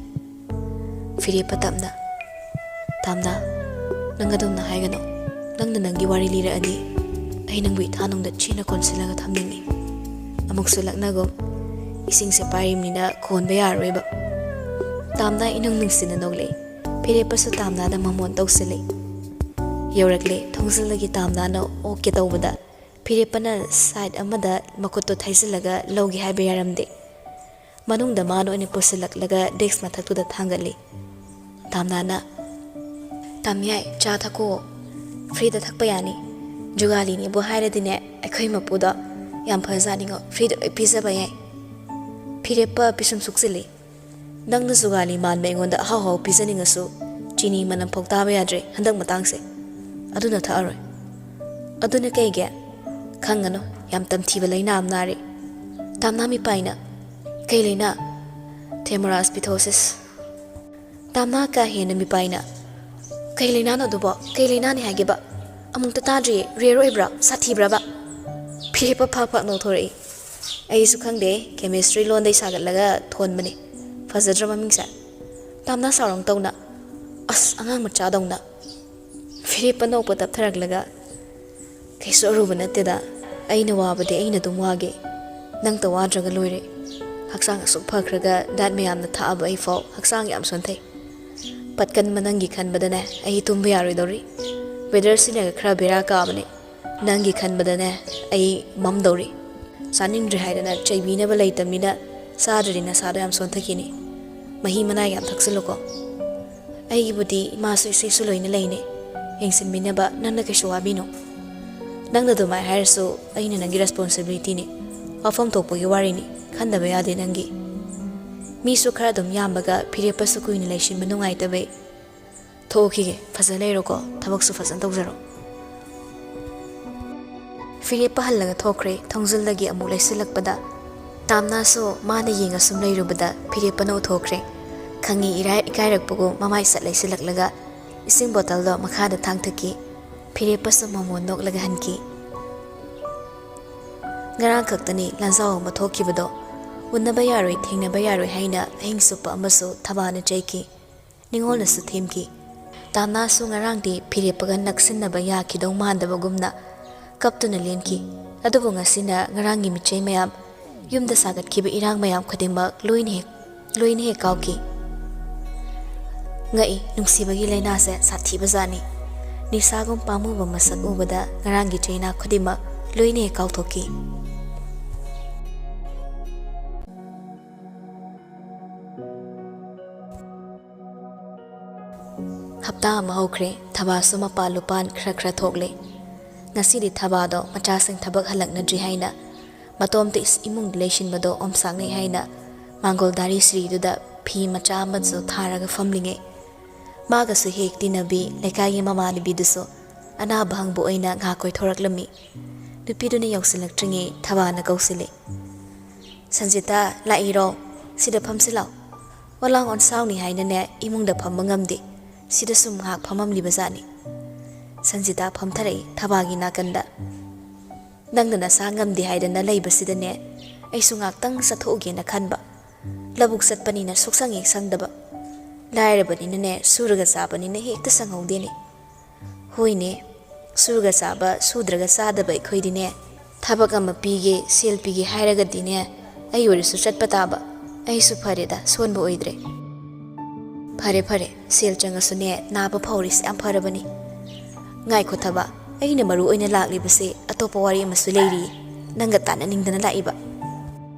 ꯐꯤꯔꯦꯞꯄ ꯇꯞꯅ, "ꯇꯥꯝꯅꯥ, ꯅꯪ ꯑꯗꯨꯝꯅ ꯍꯥꯏꯒꯅꯨ꯫ ꯅꯪꯅ ꯅꯪꯒꯤ ꯋꯥꯔꯤ ꯂꯤꯔꯛꯑꯗꯤ ꯑꯩ ꯅꯪꯕꯨ ꯏꯊꯥꯅꯨꯡꯗ ꯆꯦꯠꯅ ꯀꯣꯟꯁꯤꯜꯂꯒ ꯊꯝꯅꯤꯡꯉꯤ꯫ ꯑꯃꯨꯛꯁꯨ ꯂꯛꯅꯒꯨꯝ꯫ ꯏꯁꯤꯡꯁꯦ ꯄꯥꯏꯔꯤꯕꯅꯤꯅ ꯀꯣꯟꯕ ꯌꯥꯔꯔꯣꯏꯕ"꯫ ꯇꯥꯝꯅꯥ ꯏꯅꯨꯡ ꯅꯨꯡꯁꯤꯅ ꯅꯣꯛꯂꯛꯏ꯫ ꯐꯤꯔꯦꯞꯄꯁꯨ ꯇꯥꯝꯅꯥꯗ ꯃꯃꯣꯟ ꯇꯧꯁꯤꯜꯂꯤ꯫ ꯌꯧꯔꯛꯂꯦ꯫ ꯊꯣꯡꯖꯤꯜꯗꯒꯤ ꯇꯥꯝꯅꯥꯅ ꯑꯣꯛꯀꯦ ꯇꯧꯕꯗ ꯐꯤꯔꯦꯞꯄꯅ ꯁꯥꯏꯠ ꯑꯃꯗ ꯃꯈꯨꯠꯇꯣ ꯊꯩꯖꯤꯜꯂꯒ ꯂꯧꯒꯦ ꯍꯥꯏꯕ ꯌꯥꯔꯝꯗꯦ꯫ ꯃꯅꯨꯡꯗ ꯃꯥꯅ ꯑꯣꯏꯅ ꯄꯨꯁꯤꯜꯂꯛꯂꯒ ꯗꯦꯛꯁ ꯃꯊꯛꯇꯨꯗ ꯊꯥꯡꯒꯠꯂꯤ꯫ ꯇꯥꯝꯅꯥꯅ, "ꯇꯥꯝꯌꯥꯏ, ꯆꯥ ꯊꯛꯀꯣ꯫ ꯐ꯭ꯔꯤꯗ ꯊꯛꯄ ꯌꯥꯅꯤ꯫ ꯖꯨꯒꯥꯂꯤꯅꯤꯕꯨ ꯍꯥꯏꯔꯗꯤꯅꯦ, ꯑꯩꯈꯣꯏ ꯃꯄꯨꯗꯣ ꯌꯥꯝ ꯐꯖꯥꯠꯅꯤꯉꯣ, ꯐ꯭ꯔꯤꯗ ꯂꯣꯏ ꯄꯤꯖꯕ ꯌꯥꯏ"꯫ ꯐꯤꯔꯦꯞꯄ ꯄꯤꯁꯨꯝ ꯁꯨꯛꯆꯤꯜꯂꯤ꯫ "ꯅꯪꯅ ꯖꯨꯒꯥꯂꯤ ꯃꯥꯟꯕ ꯑꯩꯉꯣꯟꯗ ꯑꯍꯥꯎ ꯑꯍꯥꯎ ꯄꯤꯖꯅꯤꯡꯉꯁꯨ ꯆꯤꯅꯤ ꯃꯅꯝ ꯐꯥꯎ ꯇꯥꯕ ꯌꯥꯗ꯭ꯔꯦ ꯍꯟꯗꯛ ꯃꯇꯥꯡꯁꯦ꯫ ꯑꯗꯨꯅ ꯊꯛꯑꯔꯣꯏ"꯫ "ꯑꯗꯨꯅ ꯀꯩꯒꯤ?" "ꯈꯪꯒꯅꯨ, ꯌꯥꯝ ꯇꯝꯊꯤꯕ ꯂꯥꯏꯅꯥ ꯑꯃ ꯅꯥꯔꯦ꯫ ꯇꯥꯝꯅꯥ ꯃꯤꯄꯥꯏꯅ, "ꯀꯩ ꯂꯥꯏꯅꯥ?" "Dermatophytosis꯫ ꯇꯥꯝꯅꯥ ꯀꯥ ꯍꯦꯟꯅ ꯃꯤꯄꯥꯏꯅ, "ꯀꯩ ꯂꯥꯏꯅꯥꯅꯣ ꯑꯗꯨꯕꯣ? ꯀꯩ ꯂꯥꯏꯅꯥꯅꯤ ꯍꯥꯏꯒꯦꯕ? ꯑꯃꯨꯛꯇ ꯇꯥꯗ꯭ꯔꯤꯌꯦ꯫ Rare ꯑꯣꯏꯕ꯭ꯔꯥ? ꯁꯥꯊꯤꯕ꯭ꯔꯕ?" ꯐꯤꯔꯦꯞꯄ ꯐꯥꯛ ꯐꯥꯛ ꯅꯣꯛꯊꯣꯔꯛꯏ꯫ "ꯑꯩꯁꯨ ꯈꯪꯗꯦ, chemistry ꯂꯣꯟꯗꯩ ꯁꯥꯒꯠꯂꯒ ꯊꯣꯟꯕꯅꯦ꯫ ꯐꯖꯗ꯭ꯔ ꯃꯃꯤꯡꯁꯦ?" ꯇꯥꯝꯅꯥ ꯁꯥꯎꯔꯪ ꯇꯧꯅ, "ꯑꯁ, ꯑꯉꯥꯡ ꯃꯆꯥꯗꯧꯅ!" ꯐꯤꯔꯦꯞꯄ ꯅꯣꯛꯄ ꯇꯞꯊꯔꯛꯂꯒ, "ꯀꯩꯁꯨ ꯑꯔꯨꯕ ꯅꯠꯇꯦꯗ꯫ ꯑꯩꯅ ꯋꯥꯕꯗꯤ ꯑꯩꯅ ꯑꯗꯨꯝ ꯋꯥꯒꯦ꯫ ꯅꯪꯇ ꯋꯥꯗ꯭ꯔꯒ ꯂꯣꯏꯔꯦ꯫ ꯍꯛꯆꯥꯡ ꯑꯁꯨꯛ ꯐꯈ꯭ꯔꯒ diet ꯃꯌꯥꯝꯅ ꯊꯛꯑꯕ ꯑꯩꯐꯥꯎ ꯍꯛꯆꯥꯡ ꯌꯥꯝ ꯁꯣꯟꯊꯩ꯫ ꯄꯠꯀꯟꯕ ꯅꯪꯒꯤ ꯈꯟꯕꯗꯅꯦ ꯑꯩ ꯇꯨꯝꯕ ꯌꯥꯔꯣꯏꯗꯧꯔꯤ꯫ Weather ꯁꯤꯅꯒ ꯈꯔ ꯕꯦꯔꯥ ꯀꯥꯕꯅꯦ꯫ ꯅꯪꯒꯤ ꯈꯟꯕꯗꯅꯦ ꯑꯩ ꯃꯝꯗꯧꯔꯤ꯫ ꯆꯥꯅꯤꯡꯗ꯭ꯔꯦ ꯍꯥꯏꯗꯅ ꯆꯩꯕꯤꯅꯕ ꯂꯩꯇꯕꯅꯤꯅ ꯆꯥꯗ꯭ꯔꯗꯤ ꯅꯁꯥꯗꯣ ꯌꯥꯝ ꯁꯣꯟꯊꯈꯤꯅꯤ꯫ ꯃꯍꯤ ꯃꯅꯥꯏ ꯌꯥꯝ ꯊꯛꯆꯤꯜꯂꯨꯀꯣ꯫ ꯑꯩꯒꯤꯕꯨꯗꯤ ꯏꯃꯥꯁꯨ ꯏꯆꯦꯁꯨ ꯂꯣꯏꯅ ꯂꯩꯅꯦ꯫ ꯌꯦꯡꯁꯤꯟꯕꯤꯅꯕ ꯅꯪꯅ ꯀꯩꯁꯨ ꯋꯥꯕꯤꯅꯨ꯫ ꯅꯪꯅ ꯑꯗꯨꯃꯥꯏ ꯍꯥꯏꯔꯁꯨ ꯑꯩꯅ ꯅꯪꯒꯤ responsibility ꯅꯤ꯫ ꯋꯥꯐꯝ ꯊꯣꯛꯄꯒꯤ ꯋꯥꯔꯤꯅꯤ꯫ ꯈꯟꯗꯕ ꯌꯥꯗꯦ ꯅꯪꯒꯤ꯫ ꯃꯤꯁꯨ ꯈꯔ ꯑꯗꯨꯝ ꯌꯥꯝꯕꯒ ꯐꯤꯔꯦꯞꯄꯁꯨ ꯀꯨꯏꯅ ꯂꯩꯁꯤꯟꯕ ꯅꯨꯡꯉꯥꯏꯇꯕꯩ꯫ ꯊꯣꯛꯈꯤꯒꯦ꯫ ꯐꯖ ꯂꯩꯔꯣꯀꯣ꯫ ꯊꯕꯛꯁꯨ ꯐꯖꯅ ꯇꯧꯖꯔꯣ꯫" ꯐꯤꯔꯦꯞꯄ ꯍꯜꯂꯒ ꯊꯣꯛꯈ꯭ꯔꯦ꯫ ꯊꯣꯡꯖꯤꯜꯗꯒꯤ ꯑꯃꯨꯛ ꯂꯩꯁꯤꯜꯂꯛꯄꯗ ꯇꯥꯝꯅꯥꯁꯨ ꯃꯥꯅ ꯌꯦꯡꯉ ꯁꯨꯝ ꯂꯩꯔꯨꯕꯗ ꯐꯤꯔꯦꯞꯄꯅ ꯎꯊꯣꯛꯈ꯭ꯔꯦ꯫ ꯈꯪꯉꯤ ꯏꯔꯥꯏ ꯏꯀꯥꯏꯔꯛꯄꯒꯨꯝ ꯃꯃꯥꯏ ꯁꯠ ꯂꯩꯁꯤꯜꯂꯛꯂꯒ ꯏꯁꯤꯡ ꯕꯣꯇꯜꯗꯣ ꯃꯈꯥꯗ ꯊꯥꯡꯊꯈꯤ꯫ ꯐꯤꯔꯦꯞꯄꯁꯨ ꯃꯃꯣꯟ ꯅꯣꯛꯂꯒ ꯍꯟꯈꯤ꯫ ꯉꯔꯥꯡ ꯈꯛꯇꯅꯤ ꯂꯥꯟꯖꯥꯎ ꯑꯃ ꯊꯣꯛꯈꯤꯕꯗꯣ꯫ ꯎꯅꯕ ꯌꯥꯔꯣꯏ, ꯊꯦꯡꯅꯕ ꯌꯥꯔꯣꯏ ꯍꯥꯏꯅ ꯑꯍꯤꯡ ꯆꯨꯞꯄ ꯑꯃꯁꯨ ꯊꯕꯥꯅ ꯆꯩꯈꯤ꯫ ꯅꯤꯉꯣꯜꯅꯁꯨ ꯊꯦꯝꯈꯤ꯫ ꯇꯥꯝꯅꯥꯁꯨ ꯉꯔꯥꯡꯗꯤ ꯐꯤꯔꯦꯞꯄꯒ ꯅꯛꯁꯤꯟꯅꯕ ꯌꯥꯈꯤꯗꯧ ꯃꯥꯟꯗꯕꯒꯨꯝꯅ ꯀꯞꯇꯨꯅ ꯂꯦꯟꯈꯤ꯫ ꯑꯗꯨꯕꯨ ꯉꯁꯤꯅ ꯉꯔꯥꯡꯒꯤ ꯃꯤꯆꯩ ꯃꯌꯥꯝ, ꯌꯨꯝꯗ ꯁꯥꯒꯠꯈꯤꯕ ꯏꯔꯥꯡ ꯃꯌꯥꯝ ꯈꯨꯗꯤꯡꯃꯛ ꯂꯣꯏꯅ ꯍꯦꯛ, ꯂꯣꯏꯅ ꯍꯦꯛ ꯀꯥꯎꯈꯤ꯫ ꯉꯛꯏ, ꯅꯨꯡꯁꯤꯕꯒꯤ ꯂꯥꯏꯅꯥꯁꯦ ꯁꯥꯊꯤꯕꯖꯥꯠꯅꯤ꯫ ꯅꯤꯁꯥꯒꯨꯝ ꯄꯥꯝꯃꯨꯕ ꯃꯁꯛ ꯎꯕꯗ ꯉꯔꯥꯡꯒꯤ ꯆꯩꯅꯥ ꯈꯨꯗꯤꯡꯃꯛ ꯂꯣꯏꯅ ꯍꯦꯛ ꯀꯥꯎꯊꯣꯛꯈꯤ꯫ ꯍꯞꯇꯥ ꯑꯃ ꯍꯧꯈ꯭ꯔꯦ꯫ ꯊꯕꯥꯁꯨ ꯃꯄꯥꯟ ꯂꯨꯄꯥꯟ ꯈꯔ ꯈꯔ ꯊꯣꯛꯂꯦ꯫ ꯉꯁꯤꯗꯤ ꯊꯕꯥꯗꯣ ꯃꯆꯥꯁꯤꯡ ꯊꯕꯛ ꯍꯜꯂꯛꯅꯗ꯭ꯔꯤ ꯍꯥꯏꯅ, ꯃꯇꯣꯝꯇ ꯏꯁ-, ꯏꯃꯨꯡꯗ ꯂꯩꯁꯤꯟꯕꯗꯣ ꯑꯣꯝꯁꯥꯛꯅꯩ ꯍꯥꯏꯅ, ꯃꯥꯡꯒꯣꯜ ꯗꯥꯔꯤ ꯁꯤꯔꯤꯗꯨꯗ ꯐꯤ ꯃꯆꯥ ꯑꯃꯁꯨ ꯊꯥꯔꯒ ꯐꯝꯂꯤꯉꯩ, ꯃꯥꯒꯁꯨ ꯍꯦꯛ ꯇꯤꯟꯅꯕꯤ ꯂꯩꯀꯥꯏꯒꯤ ꯃꯃꯥꯟꯅꯕꯤꯗꯨꯁꯨ ꯑꯅꯥꯕ ꯍꯪꯕ ꯑꯣꯏꯅ ꯉꯥꯏꯍꯥꯛ ꯀꯣꯏꯊꯣꯔꯛꯂꯝꯃꯤ꯫ ꯅꯨꯄꯤꯗꯨꯅ ꯌꯧꯁꯤꯜꯂꯛꯇ꯭ꯔꯤꯉꯩ ꯊꯕꯥꯅ ꯀꯧꯁꯤꯜꯂꯦ꯫ "ꯁꯟꯖꯤꯇꯥ, ꯂꯥꯛꯏꯔꯣ? ꯁꯤꯗ ꯐꯝꯁꯤ ꯂꯥꯎ꯫ ꯋꯥꯂꯥꯡ ꯑꯣꯟꯁꯥꯎꯅꯤ ꯍꯥꯏꯅꯅꯦ ꯏꯃꯨꯡꯗ ꯐꯝꯕ ꯉꯝꯗꯦ꯫ ꯁꯤꯗ ꯁꯨꯝ ꯉꯥꯏꯍꯥꯛ ꯐꯝꯃꯝꯂꯤꯕ ꯖꯥꯠꯅꯤ꯫" ꯁꯟꯖꯤꯇꯥ ꯐꯝꯊꯔꯛꯏ ꯊꯕꯥꯒꯤ ꯅꯥꯀꯟꯗ꯫ "ꯅꯪꯅ ꯅꯁꯥ ꯉꯝꯗꯦ ꯍꯥꯏꯗꯅ ꯂꯩꯕꯁꯤꯗꯅꯦ ꯑꯩꯁꯨ ꯉꯥꯏꯍꯥꯛꯇꯪ ꯆꯠꯊꯣꯛꯎꯒꯦꯅ ꯈꯟꯕ꯫ ꯂꯧꯕꯨꯛ ꯆꯠꯄꯅꯤꯅ ꯁꯨꯛꯁꯪ ꯍꯦꯛ ꯁꯪꯗꯕ꯫ ꯂꯥꯏꯔꯕꯅꯤꯅꯅꯦ ꯁꯨꯔꯒ ꯆꯥꯕꯅꯤꯅ ꯍꯦꯛꯇ ꯁꯪꯍꯧꯗꯦꯅꯦ꯫" "ꯍꯣꯏꯅꯦ, ꯁꯨꯔꯒ ꯆꯥꯕ ꯁꯨꯗ꯭ꯔꯒ ꯆꯥꯗꯕ ꯑꯩꯈꯣꯏꯗꯤꯅꯦ ꯊꯕꯛ ꯑꯃ ꯄꯤꯒꯦ, ꯁꯦꯜ ꯄꯤꯒꯦ ꯍꯥꯏꯔꯒꯗꯤꯅꯦ ꯑꯩ ꯑꯣꯏꯔꯁꯨ ꯆꯠꯄ ꯇꯥꯕ꯫ ꯑꯩꯁꯨ ꯐꯔꯦꯗ, ꯁꯣꯟꯕ ꯑꯣꯏꯗ꯭ꯔꯦ꯫" "ꯐꯔꯦ ꯐꯔꯦ, ꯁꯦꯜ ꯆꯪꯉꯁꯨꯅꯦ ꯅꯥꯕ ꯐꯍꯧꯔꯤꯁꯦ ꯌꯥꯝ ꯐꯔꯕꯅꯤ꯫ ꯉꯥꯏꯈꯣ ꯊꯕꯥ, ꯑꯩꯅ ꯃꯔꯨ ꯑꯣꯏꯅ ꯂꯥꯛꯂꯤꯕꯁꯦ ꯑꯇꯣꯞꯄ ꯋꯥꯔꯤ ꯑꯃꯁꯨ ꯂꯩꯔꯤ, ꯅꯪꯒ ꯇꯥꯟꯅꯅꯤꯡꯗꯅ ꯂꯥꯛꯏꯕ꯫"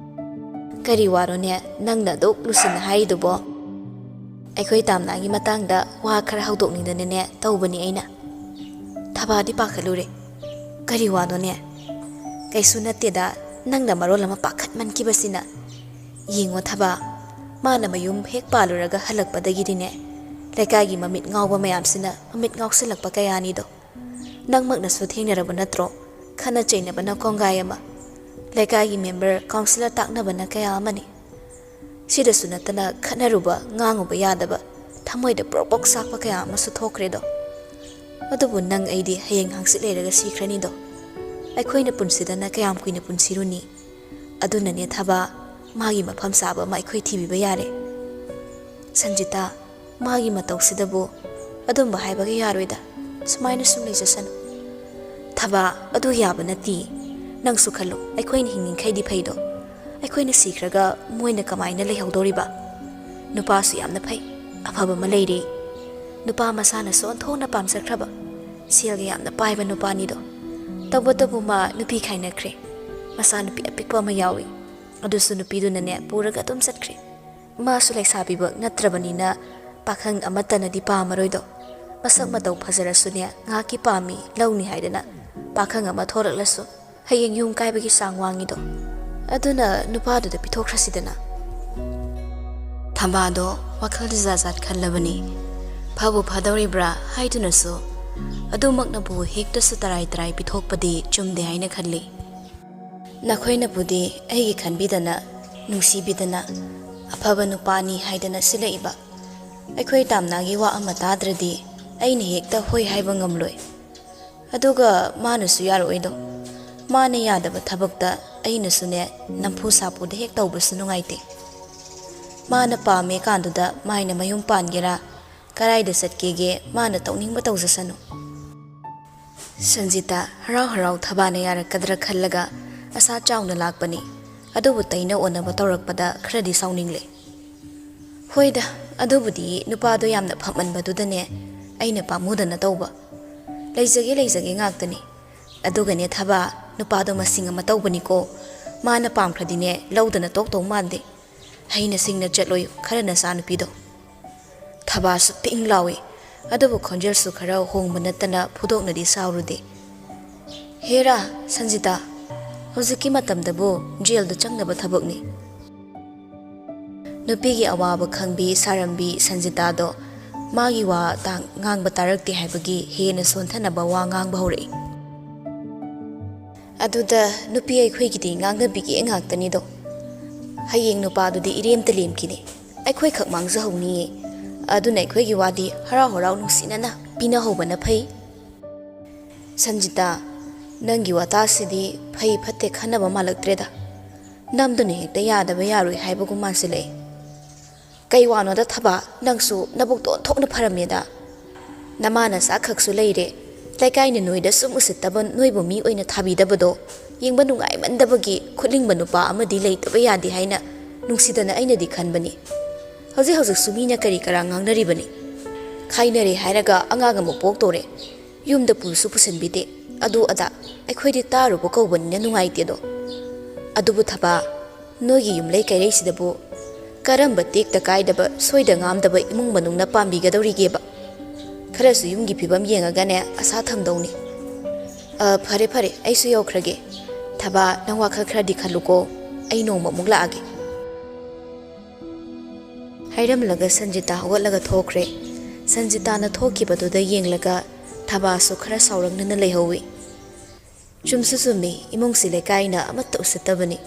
"ꯀꯔꯤ ꯋꯥꯅꯣꯅꯦ ꯅꯪꯅ ꯑꯗꯨꯛ ꯂꯨꯁꯤꯟꯅ ꯍꯥꯏꯔꯤꯗꯨꯕꯣ?" "ꯑꯩꯈꯣꯏ ꯇꯥꯝꯅꯥꯒꯤ ꯃꯇꯥꯡꯗ ꯋꯥ ꯈꯔ ꯍꯧꯗꯣꯛꯅꯤꯡꯗꯅꯅꯦ ꯇꯧꯕꯅꯤ ꯑꯩꯅ꯫" ꯊꯕꯥꯗꯤ ꯄꯥꯈꯠꯂꯨꯔꯦ꯫ "ꯀꯔꯤ ꯋꯥꯅꯣꯅꯦ?" "ꯀꯩꯁꯨ ꯅꯠꯇꯦꯗ, ꯅꯪꯅ ꯃꯔꯣꯜ ꯑꯃ ꯄꯥꯈꯠꯃꯟꯈꯤꯕꯁꯤꯅ꯫ ꯌꯦꯡꯉꯣ ꯊꯕꯥ, ꯃꯥꯅ ꯃꯌꯨꯝ ꯍꯦꯛ ꯄꯥꯜꯂꯨꯔꯒ ꯍꯜꯂꯛꯄꯗꯒꯤꯗꯤꯅꯦ ꯂꯩꯀꯥꯏꯒꯤ ꯃꯃꯤꯠ ꯉꯥꯎꯕ ꯃꯌꯥꯝꯁꯤꯅ ꯃꯃꯤꯠ ꯉꯥꯎꯁꯤꯜꯂꯛꯄ ꯀꯌꯥꯅꯤꯗꯣ꯫ ꯅꯪꯃꯛꯅꯁꯨ ꯊꯦꯡꯅꯔꯕ ꯅꯠꯇ꯭ꯔꯣ? ꯈꯠꯅ ꯆꯩꯅꯕꯅ ꯀꯣꯡꯒꯥꯏ ꯑꯃ, ꯂꯩꯀꯥꯏꯒꯤ ꯃꯦꯝꯕꯔ, ꯀꯥꯎꯟꯁꯤꯂꯔ ꯇꯥꯛꯅꯕꯅ ꯀꯌꯥ ꯑꯃꯅꯤ꯫ ꯁꯤꯗꯁꯨ ꯅꯠꯇꯅ ꯈꯠꯅꯔꯨꯕ, ꯉꯥꯡꯉꯨꯕ ꯌꯥꯗꯕ, ꯊꯃꯣꯏꯗ ꯄ꯭ꯔꯣꯛ ꯄ꯭ꯔꯣꯛ ꯆꯥꯛꯄ ꯀꯌꯥ ꯑꯃꯁꯨ ꯊꯣꯛꯈ꯭ꯔꯦꯗꯣ꯫ ꯑꯗꯨꯕꯨ ꯅꯪ ꯑꯩꯗꯤ ꯍꯌꯦꯡ ꯍꯪꯆꯤꯠ ꯂꯩꯔꯒ ꯁꯤꯈ꯭ꯔꯅꯤꯗꯣ꯫ ꯑꯩꯈꯣꯏꯅ ꯄꯨꯟꯁꯤꯗꯅ ꯀꯌꯥꯝ ꯀꯨꯏꯅ ꯄꯨꯟꯁꯤꯔꯨꯅꯤ? ꯑꯗꯨꯅꯅꯦ ꯊꯕꯥ, ꯃꯥꯒꯤ ꯃꯐꯝ ꯆꯥꯕ ꯑꯃ ꯑꯩꯈꯣꯏ ꯊꯤꯕꯤꯕ ꯌꯥꯔꯦ꯫" "ꯁꯟꯖꯤꯇꯥ, ꯃꯥꯒꯤ ꯃꯇꯧꯁꯤꯗꯕꯨ ꯑꯗꯨꯝꯕ ꯍꯥꯏꯕꯒ ꯌꯥꯔꯣꯏꯗ꯫ ꯁꯨꯃꯥꯏꯅ ꯁꯨꯝ ꯂꯩꯖꯁꯅꯨ꯫" "ꯊꯕꯥ, ꯑꯗꯨ ꯌꯥꯕ ꯅꯠꯇꯦ꯫ ꯅꯪꯁꯨ ꯈꯜꯂꯨ, ꯑꯩꯈꯣꯏꯅ ꯍꯤꯡꯉꯤꯈꯩꯗꯤ ꯐꯩꯗꯣ꯫ ꯑꯩꯈꯣꯏꯅ ꯁꯤꯈ꯭ꯔꯒ ꯃꯣꯏꯅ ꯀꯃꯥꯏꯅ ꯂꯩꯍꯧꯗꯧꯔꯤꯕ? ꯅꯨꯄꯥꯁꯨ ꯌꯥꯝꯅ ꯐꯩ, ꯑꯐꯕ ꯑꯃ ꯂꯩꯔꯦ꯫ ꯅꯨꯄꯥ ꯃꯁꯥꯅꯁꯨ ꯑꯣꯟꯊꯣꯛꯅ ꯄꯥꯝꯖꯈ꯭ꯔꯕ, ꯁꯦꯜꯒ ꯌꯥꯝꯅ ꯄꯥꯏꯕ ꯅꯨꯄꯥꯅꯤꯗꯣ꯫ ꯇꯧꯕꯇꯕꯨ ꯃꯥ ꯅꯨꯄꯤ ꯈꯥꯏꯅꯈ꯭ꯔꯦ꯫ ꯃꯆꯥꯅꯨꯄꯤ ꯑꯄꯤꯛꯄ ꯑꯃ ꯌꯥꯎꯏ꯫ ꯑꯗꯨꯁꯨ ꯅꯨꯄꯤꯗꯨꯅꯅꯦ ꯄꯨꯔꯒ ꯑꯗꯨꯝ ꯆꯠꯈ꯭ꯔꯦ꯫ ꯃꯥꯁꯨ ꯂꯩꯁꯥꯕꯤꯃꯛ ꯅꯠꯇ꯭ꯔꯕꯅꯤꯅ ꯄꯥꯈꯪ ꯑꯃꯠꯇꯅꯗꯤ ꯄꯥꯝꯃꯔꯣꯏꯗꯣ꯫ ꯃꯁꯛ ꯃꯇꯧ ꯐꯖꯔꯁꯨꯅꯦ ꯉꯥꯏꯍꯥꯛꯀꯤ ꯄꯥꯝꯃꯤ, ꯂꯧꯅꯤ ꯍꯥꯏꯗꯅ ꯄꯥꯈꯪ ꯑꯃ ꯊꯣꯔꯛꯂꯁꯨ ꯍꯌꯦꯡ ꯌꯨꯝ ꯀꯥꯏꯕꯒꯤ ꯆꯥꯡ ꯋꯥꯡꯉꯤꯗꯣ꯫ ꯑꯗꯨꯅ ꯅꯨꯄꯥꯗꯨꯗ ꯄꯤꯊꯣꯛꯈ꯭ꯔꯁꯤꯗꯅ꯫" ꯊꯕꯥꯗꯣ ꯋꯥꯈꯜ ꯖꯥꯠ ꯖꯥꯠ ꯈꯜꯂꯕꯅꯤ꯫ ꯐꯕꯨ ꯐꯗꯧꯔꯤꯕ꯭ꯔꯥ ꯍꯥꯏꯗꯨꯅꯁꯨ ꯑꯗꯨꯃꯛꯅꯕꯨ ꯍꯦꯛꯇꯁꯨ ꯇꯔꯥꯏ ꯇꯔꯥꯏ ꯄꯤꯊꯣꯛꯄꯗꯤ ꯆꯨꯝꯗꯦ ꯍꯥꯏꯅ ꯈꯜꯂꯤ꯫ ꯅꯈꯣꯏꯅꯕꯨꯗꯤ ꯑꯩꯒꯤ ꯈꯟꯕꯤꯗꯅ, ꯅꯨꯡꯁꯤꯕꯤꯗꯅ, ꯑꯐꯕ ꯅꯨꯄꯥꯅꯤ ꯍꯥꯏꯗꯅ ꯁꯤꯜꯂꯛꯏꯕ꯫ ꯑꯩꯈꯣꯏ ꯇꯥꯝꯅꯥꯒꯤ ꯋꯥ ꯑꯃ ꯇꯥꯗ꯭ꯔꯗꯤ ꯑꯩꯅ ꯍꯦꯛꯇ ꯍꯣꯏ ꯍꯥꯏꯕ ꯉꯝꯂꯣꯏ꯫ ꯑꯗꯨꯒ ꯃꯥꯅꯁꯨ ꯌꯥꯔꯛꯑꯣꯏꯗꯣ꯫ ꯃꯥꯅ ꯌꯥꯗꯕ ꯊꯕꯛꯇ ꯑꯩꯅꯁꯨꯅꯦ, ꯅꯝꯐꯨ ꯁꯥꯐꯨꯗ ꯍꯦꯛ ꯇꯧꯕꯁꯨ ꯅꯨꯡꯉꯥꯏꯇꯦ꯫ ꯃꯥꯅ ꯄꯥꯝꯃꯦ ꯀꯥꯟꯗꯨꯗ ꯃꯥꯏꯅ ꯃꯌꯨꯝ ꯄꯥꯟꯒꯦꯔꯥ, ꯀꯔꯥꯏꯗ ꯆꯠꯀꯦꯒꯦ, ꯃꯥꯅ ꯇꯧꯅꯤꯡꯕ ꯇꯧꯖꯁꯅꯨ꯫ ꯁꯟꯖꯤꯇꯥ ꯍꯔꯥꯎ ꯍꯔꯥꯎ ꯊꯕꯥꯅ ꯌꯥꯔꯛꯀꯗ꯭ꯔꯥ ꯈꯜꯂꯒ ꯑꯁꯥ ꯆꯥꯎꯅ ꯂꯥꯛꯄꯅꯤ꯫ ꯑꯗꯨꯕꯨ ꯇꯩꯅ ꯑꯣꯟꯅꯕ ꯇꯧꯔꯛꯄꯗ ꯈꯔꯗꯤ ꯁꯥꯎꯅꯤꯡꯂꯦ꯫ ꯍꯣꯏꯗ, ꯑꯗꯨꯕꯨꯗꯤ ꯅꯨꯄꯥꯗꯣ ꯌꯥꯝꯅ ꯐꯃꯟꯕꯗꯨꯗꯅꯦ ꯑꯩꯅ ꯄꯥꯝꯃꯨꯗꯅ ꯇꯧꯕ꯫ ꯂꯩꯖꯒꯦ ꯂꯩꯖꯒꯦ ꯉꯥꯛꯇꯅꯤ꯫ ꯑꯗꯨꯒꯅꯦ ꯊꯕꯥ, ꯅꯨꯄꯥꯗꯣ ꯃꯁꯤꯡ ꯑꯃ ꯇꯧꯕꯅꯤꯀꯣ꯫ ꯃꯥꯅ ꯄꯥꯝꯈ꯭ꯔꯗꯤꯅꯦ ꯂꯧꯗꯅ ꯇꯣꯛꯇꯧ ꯃꯥꯟꯗꯦ꯫ ꯍꯩꯅ ꯁꯤꯡꯅ ꯆꯠꯂꯣꯏ ꯈꯔ ꯅꯆꯥꯅꯨꯄꯤꯗꯣ꯫ ꯊꯕꯥꯁꯨ ꯄꯤꯡ ꯂꯥꯎꯏ꯫ ꯑꯗꯨꯕꯨ ꯈꯣꯟꯖꯦꯜꯁꯨ ꯈꯔ ꯍꯣꯡꯕ ꯅꯠꯇꯅ ꯐꯨꯗꯣꯛꯅꯗꯤ ꯁꯥꯎꯔꯨꯗꯦ꯫ ꯍꯦꯔꯥ, ꯁꯟꯖꯤꯇꯥ, ꯍꯧꯖꯤꯛꯀꯤ ꯃꯇꯝꯗꯕꯨ ꯖꯦꯜꯗ ꯆꯪꯅꯕ ꯊꯕꯛꯅꯤ꯫ ꯅꯨꯄꯤꯒꯤ ꯑꯋꯥꯕ ꯈꯪꯕꯤ ꯁꯥꯔꯝꯕꯤ ꯁꯟꯖꯤꯇꯥꯗꯣ ꯃꯥꯒꯤ ꯋꯥ ꯇꯥ-, ꯉꯥꯡꯕ ꯇꯥꯔꯛꯇꯦ ꯍꯥꯏꯕꯒꯤ ꯍꯦꯟꯅ ꯁꯣꯟꯊꯅꯕ ꯋꯥ ꯉꯥꯡꯕ ꯍꯧꯔꯛꯏ꯫ ꯑꯗꯨꯗ ꯅꯨꯄꯤ ꯑꯩꯈꯣꯏꯒꯤꯗꯤ ꯉꯥꯡꯅꯕꯤꯒꯦ ꯉꯥꯛꯇꯅꯤꯗꯣ꯫ ꯍꯌꯦꯡ ꯅꯨꯄꯥꯗꯨꯗꯤ ꯏꯔꯦꯝꯇ ꯂꯦꯝꯈꯤꯅꯤ꯫ ꯑꯩꯈꯣꯏꯈꯛ ꯃꯥꯡꯖꯍꯧꯅꯤꯌꯦ꯫ ꯑꯗꯨꯅ ꯑꯩꯈꯣꯏꯒꯤ ꯋꯥꯗꯤ ꯍꯔꯥꯎ ꯍꯔꯥꯎ ꯅꯨꯡꯁꯤꯅꯅ ꯄꯤꯅꯍꯧꯕꯅ ꯐꯩ꯫ ꯁꯟꯖꯤꯇꯥ, ꯅꯪꯒꯤ ꯋꯥꯇꯥꯁꯤꯗꯤ ꯐꯩ ꯐꯠꯇꯦ ꯈꯟꯅꯕ ꯃꯥꯜꯂꯛꯇ꯭ꯔꯦꯗ꯫ ꯅꯝꯗꯨꯅ ꯍꯦꯛꯇ ꯌꯥꯗꯕ ꯌꯥꯔꯣꯏ ꯍꯥꯏꯕꯒꯨꯝ ꯃꯥꯟꯁꯤꯜꯂꯛꯑꯦ꯫ ꯀꯩ ꯋꯥꯅꯣꯗ ꯊꯕꯥ, ꯅꯪꯁꯨ ꯅꯕꯨꯛꯇꯣ ꯑꯣꯟꯊꯣꯛꯅ ꯐꯔꯝꯃꯦꯗ꯫ ꯅꯃꯥ ꯅꯆꯥ ꯈꯛꯁꯨ ꯂꯩꯔꯦ꯫ ꯂꯩꯀꯥꯏꯅ ꯅꯣꯏꯗ ꯁꯨꯝ ꯎꯁꯤꯠꯇꯕ, ꯅꯣꯏꯕꯨ ꯃꯤ ꯑꯣꯏꯅ ꯊꯥꯕꯤꯗꯕꯗꯣ ꯌꯦꯡꯕ ꯅꯨꯡꯉꯥꯏꯃꯟꯗꯕꯒꯤ ꯈꯨꯠꯂꯤꯡꯕ ꯅꯨꯄꯥ ꯑꯃꯗꯤ ꯂꯩꯇꯕ ꯌꯥꯗꯦ ꯍꯥꯏꯅ ꯅꯨꯡꯁꯤꯗꯅ ꯑꯩꯅꯗꯤ ꯈꯟꯕꯅꯤ꯫ ꯍꯧꯖꯤꯛ ꯍꯧꯖꯤꯛꯁꯨ ꯃꯤꯅ ꯀꯔꯤ ꯀꯔꯥ ꯉꯥꯡꯅꯔꯤꯕꯅꯤ꯫ ꯈꯥꯏꯅꯔꯦ ꯍꯥꯏꯔꯒ ꯑꯉꯥꯡ ꯑꯃ ꯄꯣꯛꯇꯧꯔꯦ꯫ ꯌꯨꯝꯗ ꯄꯨꯁꯨ ꯄꯨꯁꯤꯟꯕꯤꯗꯦ꯫ ꯑꯗꯨ ꯑꯗꯥ ꯑꯩꯈꯣꯏꯗꯤ ꯇꯥꯔꯨꯕ ꯀꯧꯕꯅꯤꯅ ꯅꯨꯡꯉꯥꯏꯇꯦꯗꯣ꯫ ꯑꯗꯨꯕꯨ ꯊꯕꯥ, ꯅꯣꯏꯒꯤ ꯌꯨꯝꯂꯩ ꯀꯩꯔꯩꯁꯤꯗꯕꯨ ꯀꯔꯝꯕ ꯇꯦꯛꯇ ꯀꯥꯏꯗꯕ, ꯁꯣꯏꯗ ꯉꯥꯝꯗꯕ ꯏꯃꯨꯡ ꯃꯅꯨꯡꯅ ꯄꯥꯝꯕꯤꯒꯗꯧꯔꯤꯒꯦꯕ? ꯈꯔꯁꯨ ꯌꯨꯝꯒꯤ ꯐꯤꯕꯝ ꯌꯦꯡꯉꯒꯅꯦ ꯑꯁꯥ ꯊꯝꯗꯧꯅꯤ꯫ ꯑ, ꯐꯔꯦ ꯐꯔꯦ, ꯑꯩꯁꯨ ꯌꯧꯈ꯭ꯔꯒꯦ꯫ ꯊꯕꯥ, ꯅꯪ ꯋꯥꯈꯜ ꯈꯔꯗꯤ ꯈꯜꯂꯨꯀꯣ꯫ ꯑꯩ ꯅꯣꯡꯃ ꯑꯃꯨꯛ ꯂꯥꯛꯑꯒꯦ꯫ ꯍꯥꯏꯔꯝꯂꯒ ꯁꯟꯖꯤꯇꯥ ꯍꯧꯒꯠꯂꯒ ꯊꯣꯛꯈ꯭ꯔꯦ꯫ ꯁꯟꯖꯤꯇꯥꯅ ꯊꯣꯛꯈꯤꯕꯗꯨꯗ ꯌꯦꯡꯂꯒ ꯊꯕꯥꯁꯨ ꯈꯔ ꯁꯥꯎꯔꯛꯅꯅ ꯂꯩꯍꯧꯏ꯫ ꯆꯨꯝꯁꯨ ꯆꯨꯝꯃꯤ, ꯏꯃꯨꯡꯁꯤ ꯂꯩꯀꯥꯏꯅ ꯑꯃꯠꯇ ꯎꯁꯤꯠꯇꯕꯅꯤ꯫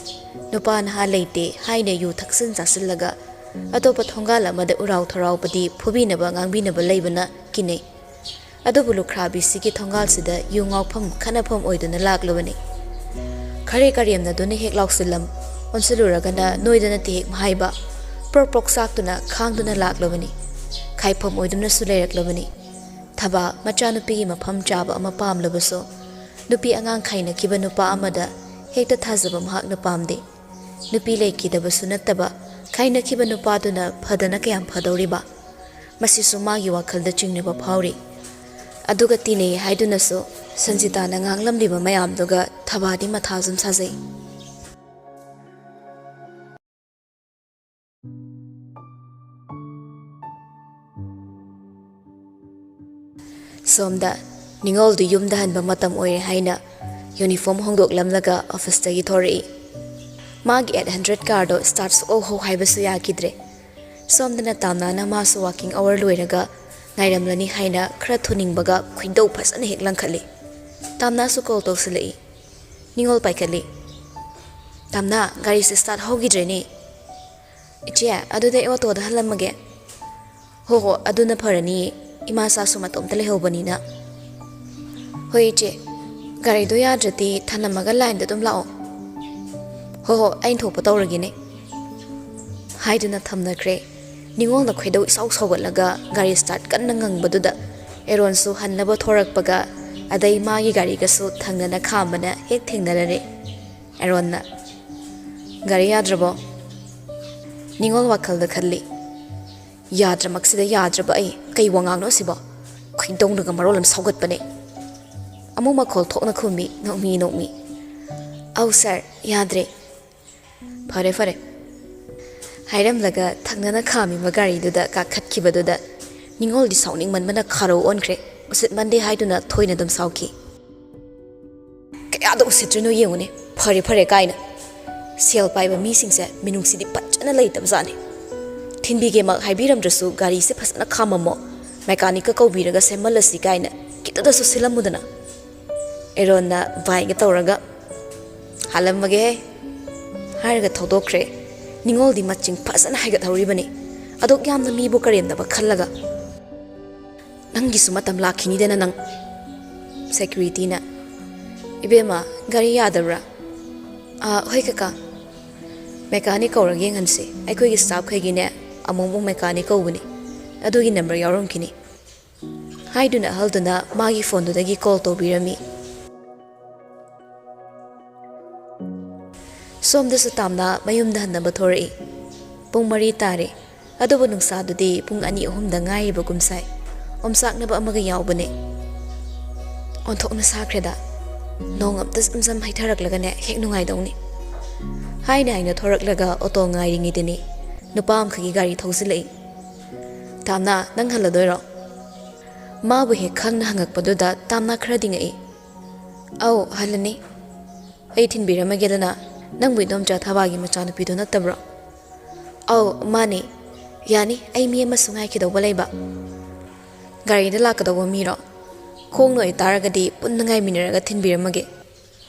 ꯅꯨꯄꯥ ꯅꯍꯥ ꯂꯩꯇꯦ ꯍꯥꯏꯅ ꯌꯨ ꯊꯛꯆꯤꯟ ꯆꯥꯁꯤꯜꯂꯒ ꯑꯇꯣꯞꯄ ꯊꯣꯡꯒꯥꯜ ꯑꯃꯗ ꯎꯔꯥꯎ ꯊꯔꯥꯎꯕꯗꯤ ꯐꯨꯕꯤꯅꯕ ꯉꯥꯡꯕꯤꯅꯕ ꯂꯩꯕꯅ ꯀꯤꯅꯩ꯫ ꯑꯗꯨꯕꯨ ꯂꯨꯈ꯭ꯔꯥꯕꯤꯁꯤꯒꯤ ꯊꯣꯡꯒꯥꯜꯁꯤꯗ ꯌꯨ ꯉꯥꯎꯐꯝ ꯈꯠꯅꯐꯝ ꯑꯣꯏꯗꯨꯅ ꯂꯥꯛꯂꯕꯅꯤ꯫ ꯈꯔꯦ ꯀꯔꯦꯝꯅꯗꯨꯅ ꯍꯦꯛ ꯂꯥꯎꯁꯤꯜꯂꯝ, ꯑꯣꯟꯁꯤꯜꯂꯨꯔꯒꯅ ꯅꯣꯏꯗꯅ ꯇꯦꯍꯦꯛ ꯃꯍꯥꯏꯕ, ꯄ꯭ꯔꯣꯛ ꯄ꯭ꯔꯣꯛ ꯆꯥꯛꯇꯨꯅ ꯈꯥꯡꯗꯨꯅ ꯂꯥꯛꯂꯕꯅꯤ꯫ ꯈꯥꯏꯐꯝ ꯑꯣꯏꯗꯨꯅꯁꯨ ꯂꯩꯔꯛꯂꯕꯅꯤ꯫ ꯊꯕꯥ ꯃꯆꯥꯅꯨꯄꯤꯒꯤ ꯃꯐꯝ ꯆꯥꯕ ꯑꯃ ꯄꯥꯝꯂꯕꯁꯨ, ꯅꯨꯄꯤ ꯑꯉꯥꯡ ꯈꯥꯏꯅꯈꯤꯕ ꯅꯨꯄꯥ ꯑꯃꯗ ꯍꯦꯛꯇ ꯊꯥꯖꯕ ꯃꯍꯥꯛꯅ ꯄꯥꯝꯗꯦ꯫ ꯅꯨꯄꯤ ꯂꯩꯈꯤꯗꯕꯁꯨ ꯅꯠꯇꯕ, ꯈꯥꯏꯅꯈꯤꯕ ꯅꯨꯄꯥꯗꯨꯅ ꯐꯗꯅ ꯀꯌꯥꯝ ꯐꯗꯧꯔꯤꯕ? ꯃꯁꯤꯁꯨ ꯃꯥꯒꯤ ꯋꯥꯈꯜꯗ ꯆꯤꯡꯅꯕ ꯐꯥꯎꯔꯤ꯫ ꯑꯗꯨꯒ ꯇꯤꯟꯅꯩ ꯍꯥꯏꯗꯨꯅꯁꯨ ꯁꯟꯖꯤꯇꯥꯅ ꯉꯥꯡꯂꯝꯂꯤꯕ ꯃꯌꯥꯝꯗꯨꯒ ꯊꯕꯥꯗꯤ ꯃꯊꯥ ꯁꯨꯝ ꯁꯥꯖꯩ꯫ ꯁꯣꯝꯗ ꯅꯤꯉꯣꯜꯗꯨ ꯌꯨꯝꯗ ꯍꯟꯕ ꯃꯇꯝ ꯑꯣꯏꯔꯦ ꯍꯥꯏꯅ ꯌꯨꯅꯤꯐꯣꯔꯝ ꯍꯣꯡꯗꯣꯛꯂꯝꯂꯒ ꯑꯣꯐꯤꯁꯇꯒꯤ ꯊꯣꯔꯛꯏ꯫ ꯃꯥꯒꯤ ꯑꯦꯠ ꯍꯟꯗ꯭ꯔꯦꯠ ꯀꯥꯔꯗꯣ ꯁ꯭ꯇꯥꯔꯠ ꯁꯨꯛꯍꯧ ꯍꯧ ꯍꯥꯏꯕꯁꯨ ꯌꯥꯈꯤꯗ꯭ꯔꯦ꯫ ꯁꯣꯝꯗꯅ ꯇꯥꯝꯅꯥꯅ ꯃꯥꯁꯨ ꯋꯥꯀꯤꯡ ꯑꯋꯥꯔ ꯂꯣꯏꯔꯒ ꯉꯥꯏꯔꯝꯂꯅꯤ ꯍꯥꯏꯅ ꯈꯔ ꯊꯨꯅꯤꯡꯕꯒ ꯈꯣꯏꯗꯧ ꯐꯖꯅ ꯍꯦꯛ ꯂꯪꯈꯠꯂꯤ꯫ ꯇꯥꯝꯅꯥꯁꯨ ꯀꯣꯜ ꯇꯧꯁꯤꯜꯂꯛꯏ꯫ ꯅꯤꯉꯣꯜ ꯄꯥꯏꯈꯠꯂꯤ꯫ "ꯇꯥꯝꯅꯥ, ꯒꯥꯔꯤꯁꯦ ꯁ꯭ꯇꯥꯔꯠ ꯍꯧꯈꯤꯗ꯭ꯔꯦꯅꯦ꯫" "ꯏꯆꯦ, ꯑꯗꯨꯗꯤ ꯑꯩ ꯑꯣꯇꯣꯗ ꯍꯜꯂꯝꯃꯒꯦ꯫" "ꯍꯣ ꯍꯣ, ꯑꯗꯨꯅ ꯐꯔꯅꯤꯌꯦ, ꯏꯃꯥ ꯆꯥꯁꯨ ꯃꯇꯣꯝꯇ ꯂꯩꯍꯧꯕꯅꯤꯅ꯫" "ꯍꯣꯏ ꯏꯆꯦ, ꯒꯥꯔꯤꯗꯣ ꯌꯥꯗ꯭ꯔꯗꯤ ꯊꯅꯝꯃꯒ ꯂꯥꯏꯟꯗ ꯑꯗꯨꯝ ꯂꯥꯛꯑꯣ꯫" "ꯍꯣ ꯍꯣ, ꯑꯩꯅ ꯊꯣꯛꯄ ꯇꯧꯔꯒꯦꯅꯦ," ꯍꯥꯏꯗꯨꯅ ꯊꯝꯅꯈ꯭ꯔꯦ꯫ ꯅꯤꯉꯣꯜꯅ ꯈꯣꯏꯗꯧ ꯏꯁꯥꯎ ꯁꯥꯎꯒꯠꯂꯒ ꯒꯥꯔꯤ ꯁ꯭ꯇꯥꯔꯠ ꯀꯟꯅ ꯉꯪꯕꯗꯨꯗ ꯑꯦꯔꯣꯟꯁꯨ ꯍꯟꯅꯕ ꯊꯣꯔꯛꯄꯒ ꯑꯗꯩ ꯃꯥꯒꯤ ꯒꯥꯔꯤꯒꯁꯨ ꯊꯪꯅꯅ ꯈꯥꯝꯕꯅ ꯍꯦꯛ ꯊꯦꯡꯅꯔꯔꯦ꯫ ꯑꯦꯔꯣꯟꯅ, "ꯒꯥꯔꯤ ꯌꯥꯗ꯭ꯔꯕꯣ?" ꯅꯤꯉꯣꯜ ꯋꯥꯈꯜꯗ ꯈꯜꯂꯤ, "ꯌꯥꯗ꯭ꯔꯃꯛꯁꯤꯗ ꯌꯥꯗ꯭ꯔꯕ ꯑꯩ ꯀꯩ ꯋꯥꯉꯥꯡꯅꯣ ꯑꯁꯤꯕꯣ? ꯈꯣꯏꯗꯧꯅꯒ ꯃꯔꯣꯜ ꯑꯃ ꯁꯥꯎꯒꯠꯄꯅꯦ꯫" ꯑꯃꯨꯛ ꯃꯈꯣꯜ ꯊꯣꯛꯅ ꯈꯨꯝꯃꯤ, ꯅꯣꯛꯃꯤ ꯅꯣꯛꯃꯤ, "ꯑꯧ ꯁꯥꯔ, ꯌꯥꯗ꯭ꯔꯦ꯫" "ꯐꯔꯦ ꯐꯔꯦ," ꯍꯥꯏꯔꯝꯂꯒ ꯊꯪꯅꯅ ꯈꯥꯝꯃꯤꯕ ꯒꯥꯔꯤꯗꯨꯗ ꯀꯥꯈꯠꯈꯤꯕꯗꯨꯗ ꯅꯤꯉꯣꯜꯗꯤ ꯁꯥꯎꯅꯤꯡꯃꯟꯕꯅ ꯈꯥꯔꯧ ꯑꯣꯟꯈ꯭ꯔꯦ꯫ ꯎꯁꯤꯠꯃꯟꯗꯦ ꯍꯥꯏꯗꯨꯅ ꯊꯣꯏꯅ ꯑꯗꯨꯝ ꯁꯥꯎꯈꯤ꯫ "ꯀꯌꯥꯗ ꯎꯁꯤꯠꯇ꯭ꯔꯤꯅꯣ ꯌꯦꯡꯉꯨꯅꯦ꯫ ꯐꯔꯦ ꯐꯔꯦ ꯀꯥꯏꯅ꯫ ꯁꯦꯜ ꯄꯥꯏꯕ ꯃꯤꯁꯤꯡꯁꯦ ꯃꯤꯅꯨꯡꯁꯤꯗꯤ ꯐꯖꯅ ꯂꯩꯇꯕꯖꯥꯠꯅꯤ꯫ ꯊꯤꯟꯕꯤꯒꯦꯃꯛ ꯍꯥꯏꯕꯤꯔꯝꯗ꯭ꯔꯁꯨ ꯒꯥꯔꯤꯁꯦ ꯐꯖꯅ ꯈꯥꯝꯃꯝꯃꯣ, ꯃꯦꯀꯥꯅꯤꯛꯀ ꯀꯧꯕꯤꯔꯒ ꯁꯦꯝꯍꯜꯂꯁꯤ ꯀꯥꯏꯅ ꯈꯤꯇꯗꯁꯨ ꯁꯤꯜꯂꯝꯃꯨꯗꯅ꯫ ꯑꯦꯔꯣꯟꯅ ꯚꯥꯏꯒ ꯇꯧꯔꯒ "ꯍꯥꯜꯂꯝꯃꯒꯦꯍꯦ" ꯍꯥꯏꯔꯒ ꯊꯧꯗꯣꯛꯈ꯭ꯔꯦ꯫ ꯅꯤꯉꯣꯜꯗꯤ ꯃꯆꯤꯡ ꯐꯖꯅ ꯍꯥꯏꯒꯠꯍꯧꯔꯤꯕꯅꯤ, ꯑꯗꯨꯛ ꯌꯥꯝꯅ ꯃꯤꯕꯨ ꯀꯔꯦꯝꯅꯕ ꯈꯜꯂꯒ꯫ "ꯅꯪꯒꯤꯁꯨ ꯃꯇꯝ ꯂꯥꯛꯈꯤꯅꯤꯗꯅ ꯅꯪ"꯫ ꯁꯦꯀ꯭ꯌꯨꯔꯤꯇꯤꯅ, "ꯏꯕꯦꯝꯃ, ꯒꯥꯔꯤ ꯌꯥꯗꯕ꯭ꯔꯥ?" "ꯑꯥ, ꯍꯣꯏ ꯀꯀꯥ, ꯃꯦꯀꯥꯅꯤꯛ ꯀꯧꯔꯒ ꯌꯦꯡꯍꯟꯁꯤ꯫ ꯑꯩꯈꯣꯏꯒꯤ ꯁ꯭ꯇꯥꯐꯈꯩꯒꯤꯅꯦ, ꯑꯃꯨꯛ ꯑꯃꯨꯛ ꯃꯦꯀꯥꯅꯤꯛ ꯀꯧꯕꯅꯤ, ꯑꯗꯨꯒꯤ ꯅꯝꯕꯔ ꯌꯥꯎꯔꯝꯈꯤꯅꯤ" ꯍꯥꯏꯗꯨꯅ ꯑꯍꯜꯗꯨꯅ ꯃꯥꯒꯤ ꯐꯣꯟꯗꯨꯗꯒꯤ ꯀꯣꯜ ꯇꯧꯕꯤꯔꯝꯃꯤ꯫ ꯁꯣꯝꯗꯁꯨ ꯇꯥꯝꯅ ꯃꯌꯨꯝꯗ ꯍꯟꯅꯕ ꯊꯣꯔꯛꯏ꯫ ꯄꯨꯡ ꯃꯔꯤ ꯇꯥꯔꯦ꯫ ꯑꯗꯨꯕꯨ ꯅꯨꯡꯁꯥꯗꯨꯗꯤ ꯄꯨꯡ ꯑꯅꯤ ꯑꯍꯨꯝꯗ ꯉꯥꯏꯔꯤꯕꯒꯨꯝ ꯁꯥꯏ꯫ ꯑꯣꯝꯆꯥꯛꯅꯕ ꯑꯃꯒ ꯌꯥꯎꯕꯅꯦ꯫ ꯑꯣꯟꯊꯣꯛꯅ ꯁꯥꯈ꯭ꯔꯦꯗ꯫ ꯅꯣꯡ ꯑꯝꯇ ꯖꯝ ꯖꯝ ꯍꯩꯊꯔꯛꯂꯒꯅꯦ ꯍꯦꯛ ꯅꯨꯡꯉꯥꯏꯗꯧꯅꯤ꯫ ꯍꯥꯏꯅ ꯍꯥꯏꯅ ꯊꯣꯔꯛꯂꯒ ꯑꯣꯇꯣ ꯉꯥꯏꯔꯤꯉꯩꯗꯅꯤ ꯅꯨꯄꯥ ꯑꯃꯈꯛꯀꯤ ꯒꯥꯔꯤ ꯊꯧꯖꯤꯜꯂꯛꯏ꯫ "ꯇꯥꯝꯅ, ꯅꯪ ꯍꯜꯂꯗꯣꯏꯔꯣ?" ꯃꯥꯕꯨ ꯍꯦꯛ ꯈꯪꯅ ꯍꯪꯉꯛꯄꯗꯨꯗ ꯇꯥꯝꯅ ꯈꯔꯗꯤ ꯉꯛꯏ꯫ "ꯑꯧ, ꯍꯜꯂꯅꯤ꯫ ꯑꯩ ꯊꯤꯟꯕꯤꯔꯝꯃꯒꯦꯗꯅ꯫ ꯅꯪꯕꯨ ꯏꯗꯣꯝꯆꯥ ꯊꯕꯥꯒꯤ ꯃꯆꯥꯅꯨꯄꯤꯗꯣ ꯅꯠꯇꯕ꯭ꯔꯣ?" "ꯑꯧ, ꯃꯥꯅꯦ꯫ ꯌꯥꯅꯤ, ꯑꯩ ꯃꯤ ꯑꯃꯁꯨ ꯉꯥꯏꯈꯤꯗꯧꯕ ꯂꯩꯕ"꯫ "ꯒꯥꯔꯤꯗ ꯂꯥꯛꯀꯗꯧꯕ ꯃꯤꯔꯣ? ꯈꯣꯡꯅ ꯑꯣꯏꯇꯥꯔꯒꯗꯤ ꯄꯨꯟꯅ ꯉꯥꯏꯃꯤꯟꯅꯔꯒ ꯊꯤꯟꯕꯤꯔꯝꯃꯒꯦ"꯫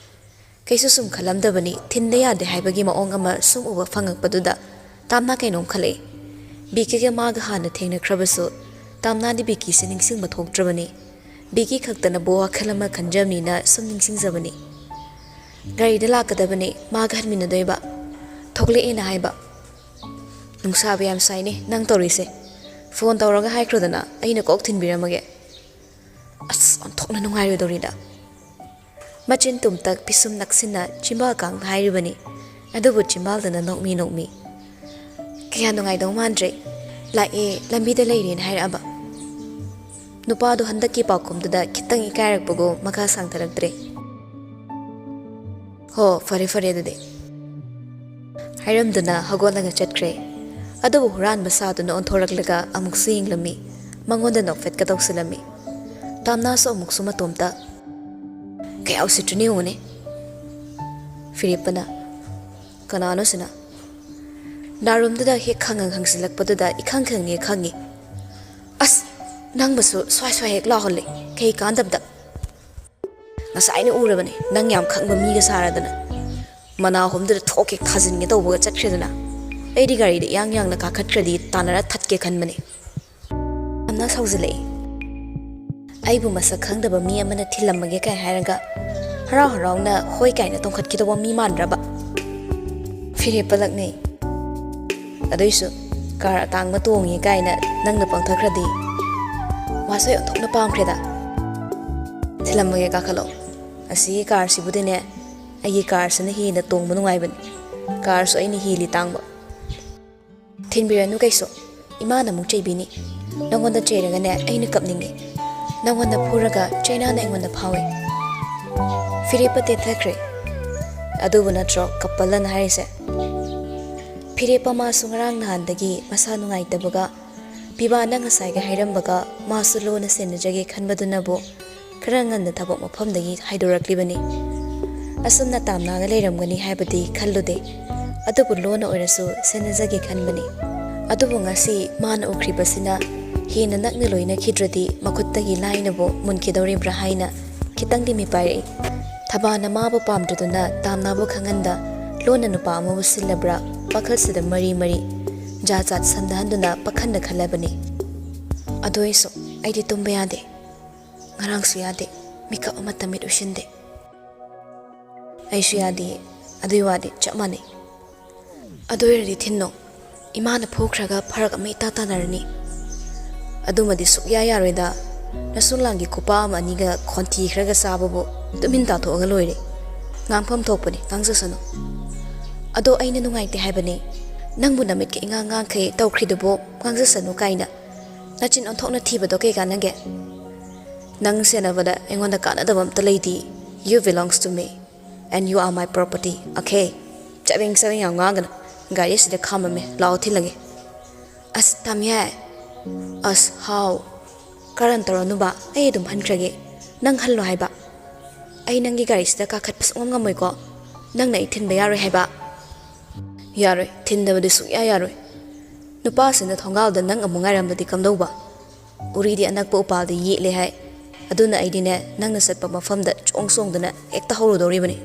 ꯀꯩꯁꯨ ꯁꯨꯝ ꯈꯜꯂꯝꯗꯕꯅꯤ, ꯊꯤꯟꯗ ꯌꯥꯗꯦ ꯍꯥꯏꯕꯒꯤ ꯃꯑꯣꯡ ꯑꯃ ꯁꯨꯝ ꯎꯕ ꯐꯪꯉꯛꯄꯗꯨꯗ ꯇꯥꯝꯅꯥ ꯀꯩꯅꯣꯝ ꯈꯜꯂꯛꯏ꯫ ꯕꯤꯀꯤꯒ ꯃꯥꯒ ꯍꯥꯟꯅ ꯊꯦꯡꯅꯈ꯭ꯔꯕꯁꯨ ꯇꯥꯝꯅꯥꯗꯤ ꯕꯤꯀꯤꯁꯦ ꯅꯤꯡꯁꯤꯡꯕ ꯊꯣꯛꯇ꯭ꯔꯕꯅꯤ꯫ ꯕꯤꯀꯤ ꯈꯛꯇꯅꯕꯨ ꯋꯥꯈꯜ ꯑꯃ ꯈꯟꯖꯕꯅꯤꯅ ꯁꯨꯝ ꯅꯤꯡꯁꯤꯡꯖꯕꯅꯤ꯫ "ꯒꯥꯔꯤꯗ ꯂꯥꯛꯀꯗꯕꯅꯤ, ꯃꯥꯒ ꯍꯟꯃꯤꯟꯅꯗꯣꯏꯕ꯫ ꯊꯣꯛꯂꯛꯑꯦꯅ ꯍꯥꯏꯕ"꯫ "ꯅꯨꯡꯁꯥꯕ ꯌꯥꯝ ꯁꯥꯏꯅꯦ ꯅꯪ ꯇꯧꯔꯤꯁꯦ꯫ ꯐꯣꯟ ꯇꯧꯔꯒ ꯍꯥꯏꯈ꯭ꯔꯣꯗꯅ, ꯑꯩꯅ ꯀꯣꯛ ꯊꯤꯟꯕꯤꯔꯝꯃꯒꯦ"꯫ ꯑꯁ, ꯑꯣꯟꯊꯣꯛꯅ ꯅꯨꯡꯉꯥꯏꯔꯣꯏꯗꯧꯔꯤꯗ꯫ ꯃꯆꯤꯟ ꯇꯨꯝꯇꯛ, ꯄꯤꯁꯨꯝ ꯅꯛꯁꯤꯟꯅ ꯆꯤꯝꯕꯥꯜ ꯀꯥꯡꯅ ꯍꯥꯏꯔꯤꯕꯅꯤ꯫ ꯑꯗꯨꯕꯨ ꯆꯤꯝꯕꯥꯜꯗꯅ ꯅꯣꯛꯃꯤ ꯅꯣꯛꯃꯤ꯫ "ꯀꯌꯥ ꯅꯨꯡꯉꯥꯏꯗꯧ ꯃꯥꯟꯗ꯭ꯔꯦ꯫ ꯂꯥꯛꯑꯦ, ꯂꯝꯕꯤꯗ ꯂꯩꯔꯦꯅ ꯍꯥꯏꯔꯛꯑꯕ"꯫ ꯅꯨꯄꯥꯗꯣ ꯍꯟꯗꯛꯀꯤ ꯄꯥꯎꯈꯨꯝꯗꯨꯗ ꯈꯤꯇꯪ ꯏꯀꯥꯏꯔꯛꯄꯒꯨꯝ ꯃꯈꯥ ꯁꯥꯡꯊꯔꯛꯇ꯭ꯔꯦ꯫ "ꯍꯣ, ꯐꯔꯦ ꯐꯔꯦ ꯑꯗꯨꯗꯤ"꯫ ꯍꯥꯏꯔꯝꯗꯨꯅ ꯍꯧꯒꯠꯂꯒ ꯆꯠꯈ꯭ꯔꯦ꯫ ꯑꯗꯨꯕꯨ ꯍꯨꯔꯥꯟꯕ ꯁꯥꯗꯨꯅ ꯑꯣꯟꯊꯣꯔꯛꯂꯒ ꯑꯃꯨꯛꯁꯨ ꯌꯦꯡꯂꯝꯃꯤ꯫ ꯃꯉꯣꯟꯗ ꯅꯣꯛꯐꯦꯠꯀ ꯇꯧꯁꯤꯜꯂꯝꯃꯤ꯫ ꯇꯥꯝꯅꯥꯁꯨ ꯑꯃꯨꯛꯁꯨ ꯃꯇꯣꯝꯇ꯫ "ꯀꯌꯥ ꯎꯁꯤꯠꯇ꯭ꯔꯤꯅꯣ ꯌꯦꯡꯉꯨꯅꯦ"꯫ ꯐꯤꯔꯦꯞꯄꯅ, "ꯀꯅꯥꯅꯣ ꯁꯤꯅ?" ꯅꯥꯔꯨꯝꯗꯨꯗ ꯍꯦꯛ ꯈꯪꯉ ꯍꯪꯖꯤꯜꯂꯛꯄꯗꯨꯗ ꯏꯈꯪ ꯈꯪꯉꯦ ꯈꯪꯉꯤ꯫ "ꯑꯁ! ꯅꯪꯕꯨꯁꯨ ꯁ꯭ꯋꯥꯏ ꯁ꯭ꯋꯥꯏ ꯍꯦꯛ ꯂꯥꯎꯍꯜꯂꯦ, ꯀꯩ ꯀꯥꯟꯗꯕꯗ꯫ ꯉꯁꯥꯏꯅ ꯎꯔꯕꯅꯦ, ꯅꯪ ꯌꯥꯝ ꯈꯪꯕ ꯃꯤꯒ ꯁꯥꯔꯗꯅ꯫ ꯃꯅꯥ ꯍꯣꯝꯗꯨꯗ ꯊꯣꯛꯀꯦ ꯊꯥꯖꯤꯟꯒꯦ ꯇꯧꯕꯒ ꯆꯠꯈ꯭ꯔꯦꯗꯅ꯫ ꯑꯩꯗꯤ ꯒꯥꯔꯤꯗ ꯏꯌꯥꯡ ꯌꯥꯡꯅ ꯀꯥꯈꯠꯈ꯭ꯔꯗꯤ ꯇꯥꯟꯅꯔ ꯊꯠꯀꯦ ꯈꯟꯕꯅꯦ꯫ ꯌꯥꯝꯅ ꯁꯥꯎꯖꯤꯜꯂꯛꯏ꯫ ꯑꯩꯕꯨ ꯃꯁꯛ ꯈꯪꯗꯕ ꯃꯤ ꯑꯃꯅ ꯊꯤꯜꯂꯝꯃꯒꯦ ꯀꯥꯏ ꯍꯥꯏꯔꯒ ꯍꯔꯥꯎ ꯍꯔꯥꯎꯅ ꯍꯣꯏ ꯀꯥꯏꯅ ꯇꯣꯡꯈꯠꯈꯤꯗꯧꯕ ꯃꯤ ꯃꯥꯟꯗ꯭ꯔꯕ? ꯐꯤꯔꯦꯞꯄ ꯂꯛꯅꯩ꯫ ꯑꯗꯨꯏꯁꯨ ꯀꯥꯔ ꯑꯇꯥꯡꯕ ꯇꯣꯡꯉꯤ ꯀꯥꯏꯅ ꯅꯪꯅ ꯄꯪꯊꯈ꯭ꯔꯗꯤ ꯋꯥꯁꯦ ꯑꯣꯟꯊꯣꯛꯅ ꯄꯥꯝꯈ꯭ꯔꯦꯗ꯫ ꯊꯤꯜꯂꯝꯃꯒꯦ, ꯀꯥꯈꯠꯂꯣ꯫ ꯑꯁꯤꯒꯤ ꯀꯥꯔꯁꯤꯕꯨꯗꯤꯅꯦ, ꯑꯩꯒꯤ ꯀꯥꯔꯁꯤꯅ ꯍꯦꯟꯅ ꯇꯣꯡꯕ ꯅꯨꯡꯉꯥꯏꯕꯅꯤ꯫ ꯀꯥꯔꯁꯨ ꯑꯩꯅ ꯍꯦꯜꯂꯤ ꯇꯥꯡꯕ꯫ ꯊꯤꯟꯕꯤꯔꯅꯨ ꯀꯩꯁꯨ, ꯏꯃꯥꯅ ꯑꯃꯨꯛ ꯆꯩꯕꯤꯅꯤ꯫ ꯅꯪꯉꯣꯟꯗ ꯆꯩꯔꯒꯅꯦ ꯑꯩꯅ ꯀꯞꯅꯤꯡꯉꯤ꯫ ꯅꯪꯉꯣꯟꯗ ꯐꯨꯔꯒ ꯆꯩꯅꯥꯅ ꯑꯩꯉꯣꯟꯗ ꯐꯥꯎꯏ꯫ ꯐꯤꯔꯦꯞꯄ ꯇꯦꯊꯈ꯭ꯔꯦ꯫ ꯑꯗꯨꯕꯨ ꯅꯠꯇ꯭ꯔꯣ ꯀꯄꯜ ꯑꯅ ꯍꯥꯏꯔꯤꯁꯦ? ꯐꯤꯔꯦꯞꯄ ꯃꯥꯁꯨ ꯉꯔꯥꯡ ꯅꯍꯥꯟꯗꯒꯤ ꯃꯁꯥ ꯅꯨꯡꯉꯥꯏꯇꯕꯒ, ꯄꯤꯕꯥꯅ ꯉꯁꯥꯏꯒ ꯍꯥꯏꯔꯝꯕꯒ ꯃꯥꯁꯨ ꯂꯣꯟꯅ ꯁꯦꯟꯅꯖꯒꯦ ꯈꯟꯕꯗꯨꯅꯕꯨ ꯈꯔ ꯉꯟꯅ ꯊꯕꯛ ꯃꯐꯝꯗꯒꯤ ꯍꯥꯏꯗꯣꯔꯛꯂꯤꯕꯅꯤ꯫ ꯑꯁꯨꯝꯅ ꯇꯥꯝꯅꯥꯒ ꯂꯩꯔꯝꯒꯅꯤ ꯍꯥꯏꯕꯗꯤ ꯈꯜꯂꯨꯗꯦ꯫ ꯑꯗꯨꯕꯨ ꯂꯣꯟꯅ ꯑꯣꯏꯔꯁꯨ ꯁꯦꯟꯅꯖꯒꯦ ꯈꯟꯕꯅꯤ꯫ ꯑꯗꯨꯕꯨ ꯉꯁꯤ ꯃꯥꯅ ꯎꯈ꯭ꯔꯤꯕꯁꯤꯅ ꯍꯦꯟꯅ ꯅꯛꯅ ꯂꯣꯏꯅꯈꯤꯗ꯭ꯔꯗꯤ ꯃꯈꯨꯠꯇꯒꯤ ꯂꯥꯏꯅꯕꯨ ꯃꯨꯟꯈꯤꯗꯧꯔꯤꯕ꯭ꯔꯥ ꯍꯥꯏꯅ ꯈꯤꯇꯪꯗꯤ ꯃꯤꯄꯥꯏꯔꯛꯏ꯫ ꯊꯕꯥꯅ ꯃꯥꯕꯨ ꯄꯥꯝꯗ꯭ꯔꯗꯨꯅ ꯇꯥꯝꯅꯥꯕꯨ ꯈꯪꯍꯟꯗ ꯂꯣꯟꯅ ꯅꯨꯄꯥ ꯑꯃꯕꯨ ꯁꯤꯜꯂꯕ꯭ꯔꯥ ꯋꯥꯈꯜꯁꯤꯗ ꯃꯔꯤ ꯃꯔꯤ ꯖꯥꯠ ꯖꯥꯠ ꯁꯝꯅꯍꯟꯗꯨꯅ ꯄꯥꯈꯟꯗ ꯈꯜꯂꯕꯅꯤ꯫ ꯑꯗꯨ ꯑꯣꯏꯁꯨ ꯑꯩꯗꯤ ꯇꯨꯝꯕ ꯌꯥꯗꯦ꯫ ꯉꯔꯥꯡꯁꯨ ꯌꯥꯗꯦ꯫ ꯃꯤꯀꯞ ꯑꯃꯠꯇ ꯃꯤꯠ ꯎꯏꯁꯤꯟꯗꯦ꯫ ꯑꯩꯁꯨ ꯌꯥꯗꯦ꯫ ꯑꯗꯨꯏ ꯋꯥꯗꯤ ꯆꯞ ꯃꯥꯟꯅꯩ꯫ ꯑꯗꯨ ꯑꯣꯏꯔꯗꯤ ꯊꯤꯟꯅꯣ꯫ ꯏꯃꯥꯅ ꯐꯨꯈ꯭ꯔꯒ ꯐꯔꯛ ꯑꯃ ꯏꯇꯥ ꯇꯥꯅꯔꯅꯤ꯫ ꯑꯗꯨꯃꯗꯤ ꯁꯨꯛꯌꯥ ꯌꯥꯔꯣꯏꯗ꯫ ꯅꯁꯨ ꯂꯥꯡꯒꯤ ꯈꯨꯄꯥ ꯑꯃ ꯑꯅꯤꯒ ꯈꯣꯟꯊꯤ ꯈꯔꯒ ꯆꯥꯕꯕꯨ ꯇꯨꯃꯤꯟ ꯇꯥꯊꯣꯛꯑꯒ ꯂꯣꯏꯔꯦ꯫ ꯉꯥꯡꯐꯝ ꯊꯣꯛꯄꯅꯤ, ꯉꯥꯡꯖꯁꯅꯨ꯫ ꯑꯗꯣ ꯑꯩꯅ ꯅꯨꯡꯉꯥꯏꯇꯦ ꯍꯥꯏꯕꯅꯤ꯫ ꯅꯪꯕꯨ ꯅꯃꯤꯠꯀ ꯏꯉꯥꯡ ꯉꯥꯡꯈꯩ ꯇꯧꯈ꯭ꯔꯤꯗꯨꯕꯨ ꯉꯥꯡꯖꯁꯅꯨ ꯀꯥꯏꯅ꯫ ꯅꯆꯤꯟ ꯑꯣꯟꯊꯣꯛꯅ ꯊꯤꯕꯗꯣ ꯀꯩ ꯀꯥꯟꯅꯒꯦ? ꯅꯪ ꯁꯦꯟꯅꯕꯗ ꯑꯩꯉꯣꯟꯗ ꯀꯥꯟꯅꯗꯕ ꯑꯝꯇ ꯂꯩꯇꯦ꯫ You belongs to me and you are my property, okay? ꯆꯕꯦꯡ ꯆꯕꯦꯡ ꯌꯥꯝ ꯉꯥꯡꯒꯅꯨ꯫ ꯒꯥꯔꯤ ꯑꯁꯤꯗ ꯈꯥꯝꯃꯝꯃꯦ, ꯂꯥꯛꯑꯣ ꯊꯤꯜꯂꯒꯦ꯫ ꯑꯁ, ꯇꯥꯃꯤꯌꯥꯏ꯫ ꯑꯁ, ꯍꯥꯎ꯫ ꯀꯔꯟ ꯇꯧꯔꯅꯨꯕ, ꯑꯩ ꯑꯗꯨꯝ ꯍꯟꯈ꯭ꯔꯒꯦ꯫ ꯅꯪ ꯍꯜꯂꯣ ꯍꯥꯏꯕ꯫ ꯑꯩ ꯅꯪꯒꯤ ꯒꯥꯔꯤꯁꯤꯗ ꯀꯥꯈꯠꯄ ꯁꯨꯡꯉꯝ ꯉꯝꯃꯣꯏꯀꯣ꯫ ꯅꯪꯅ ꯑꯩ ꯊꯤꯟꯕ ꯌꯥꯔꯣꯏ ꯍꯥꯏꯕ꯫ ꯌꯥꯔꯣꯏ, ꯊꯤꯟꯗꯕꯗꯤ ꯁꯨꯡꯌꯥ ꯌꯥꯔꯣꯏ꯫ ꯅꯨꯄꯥꯁꯤꯅ ꯊꯣꯡꯒꯥꯜꯗ ꯅꯪ ꯑꯃꯨꯛ ꯉꯥꯏꯔꯝꯕꯗꯤ ꯀꯝꯗꯧꯕ? ꯎꯔꯤꯗꯤ ꯑꯅꯛꯄ ꯎꯄꯥꯜꯗ ꯌꯦꯠꯂꯦ ꯍꯥꯏ꯫ ꯑꯗꯨꯅ ꯑꯩꯗꯤꯅꯦ, ꯅꯪꯅ ꯆꯠꯄ ꯃꯐꯝꯗ ꯆꯣꯡ ꯆꯣꯡꯗꯅ ꯍꯦꯛꯇ ꯍꯧꯔꯨꯗꯧꯔꯤꯕꯅꯤ꯫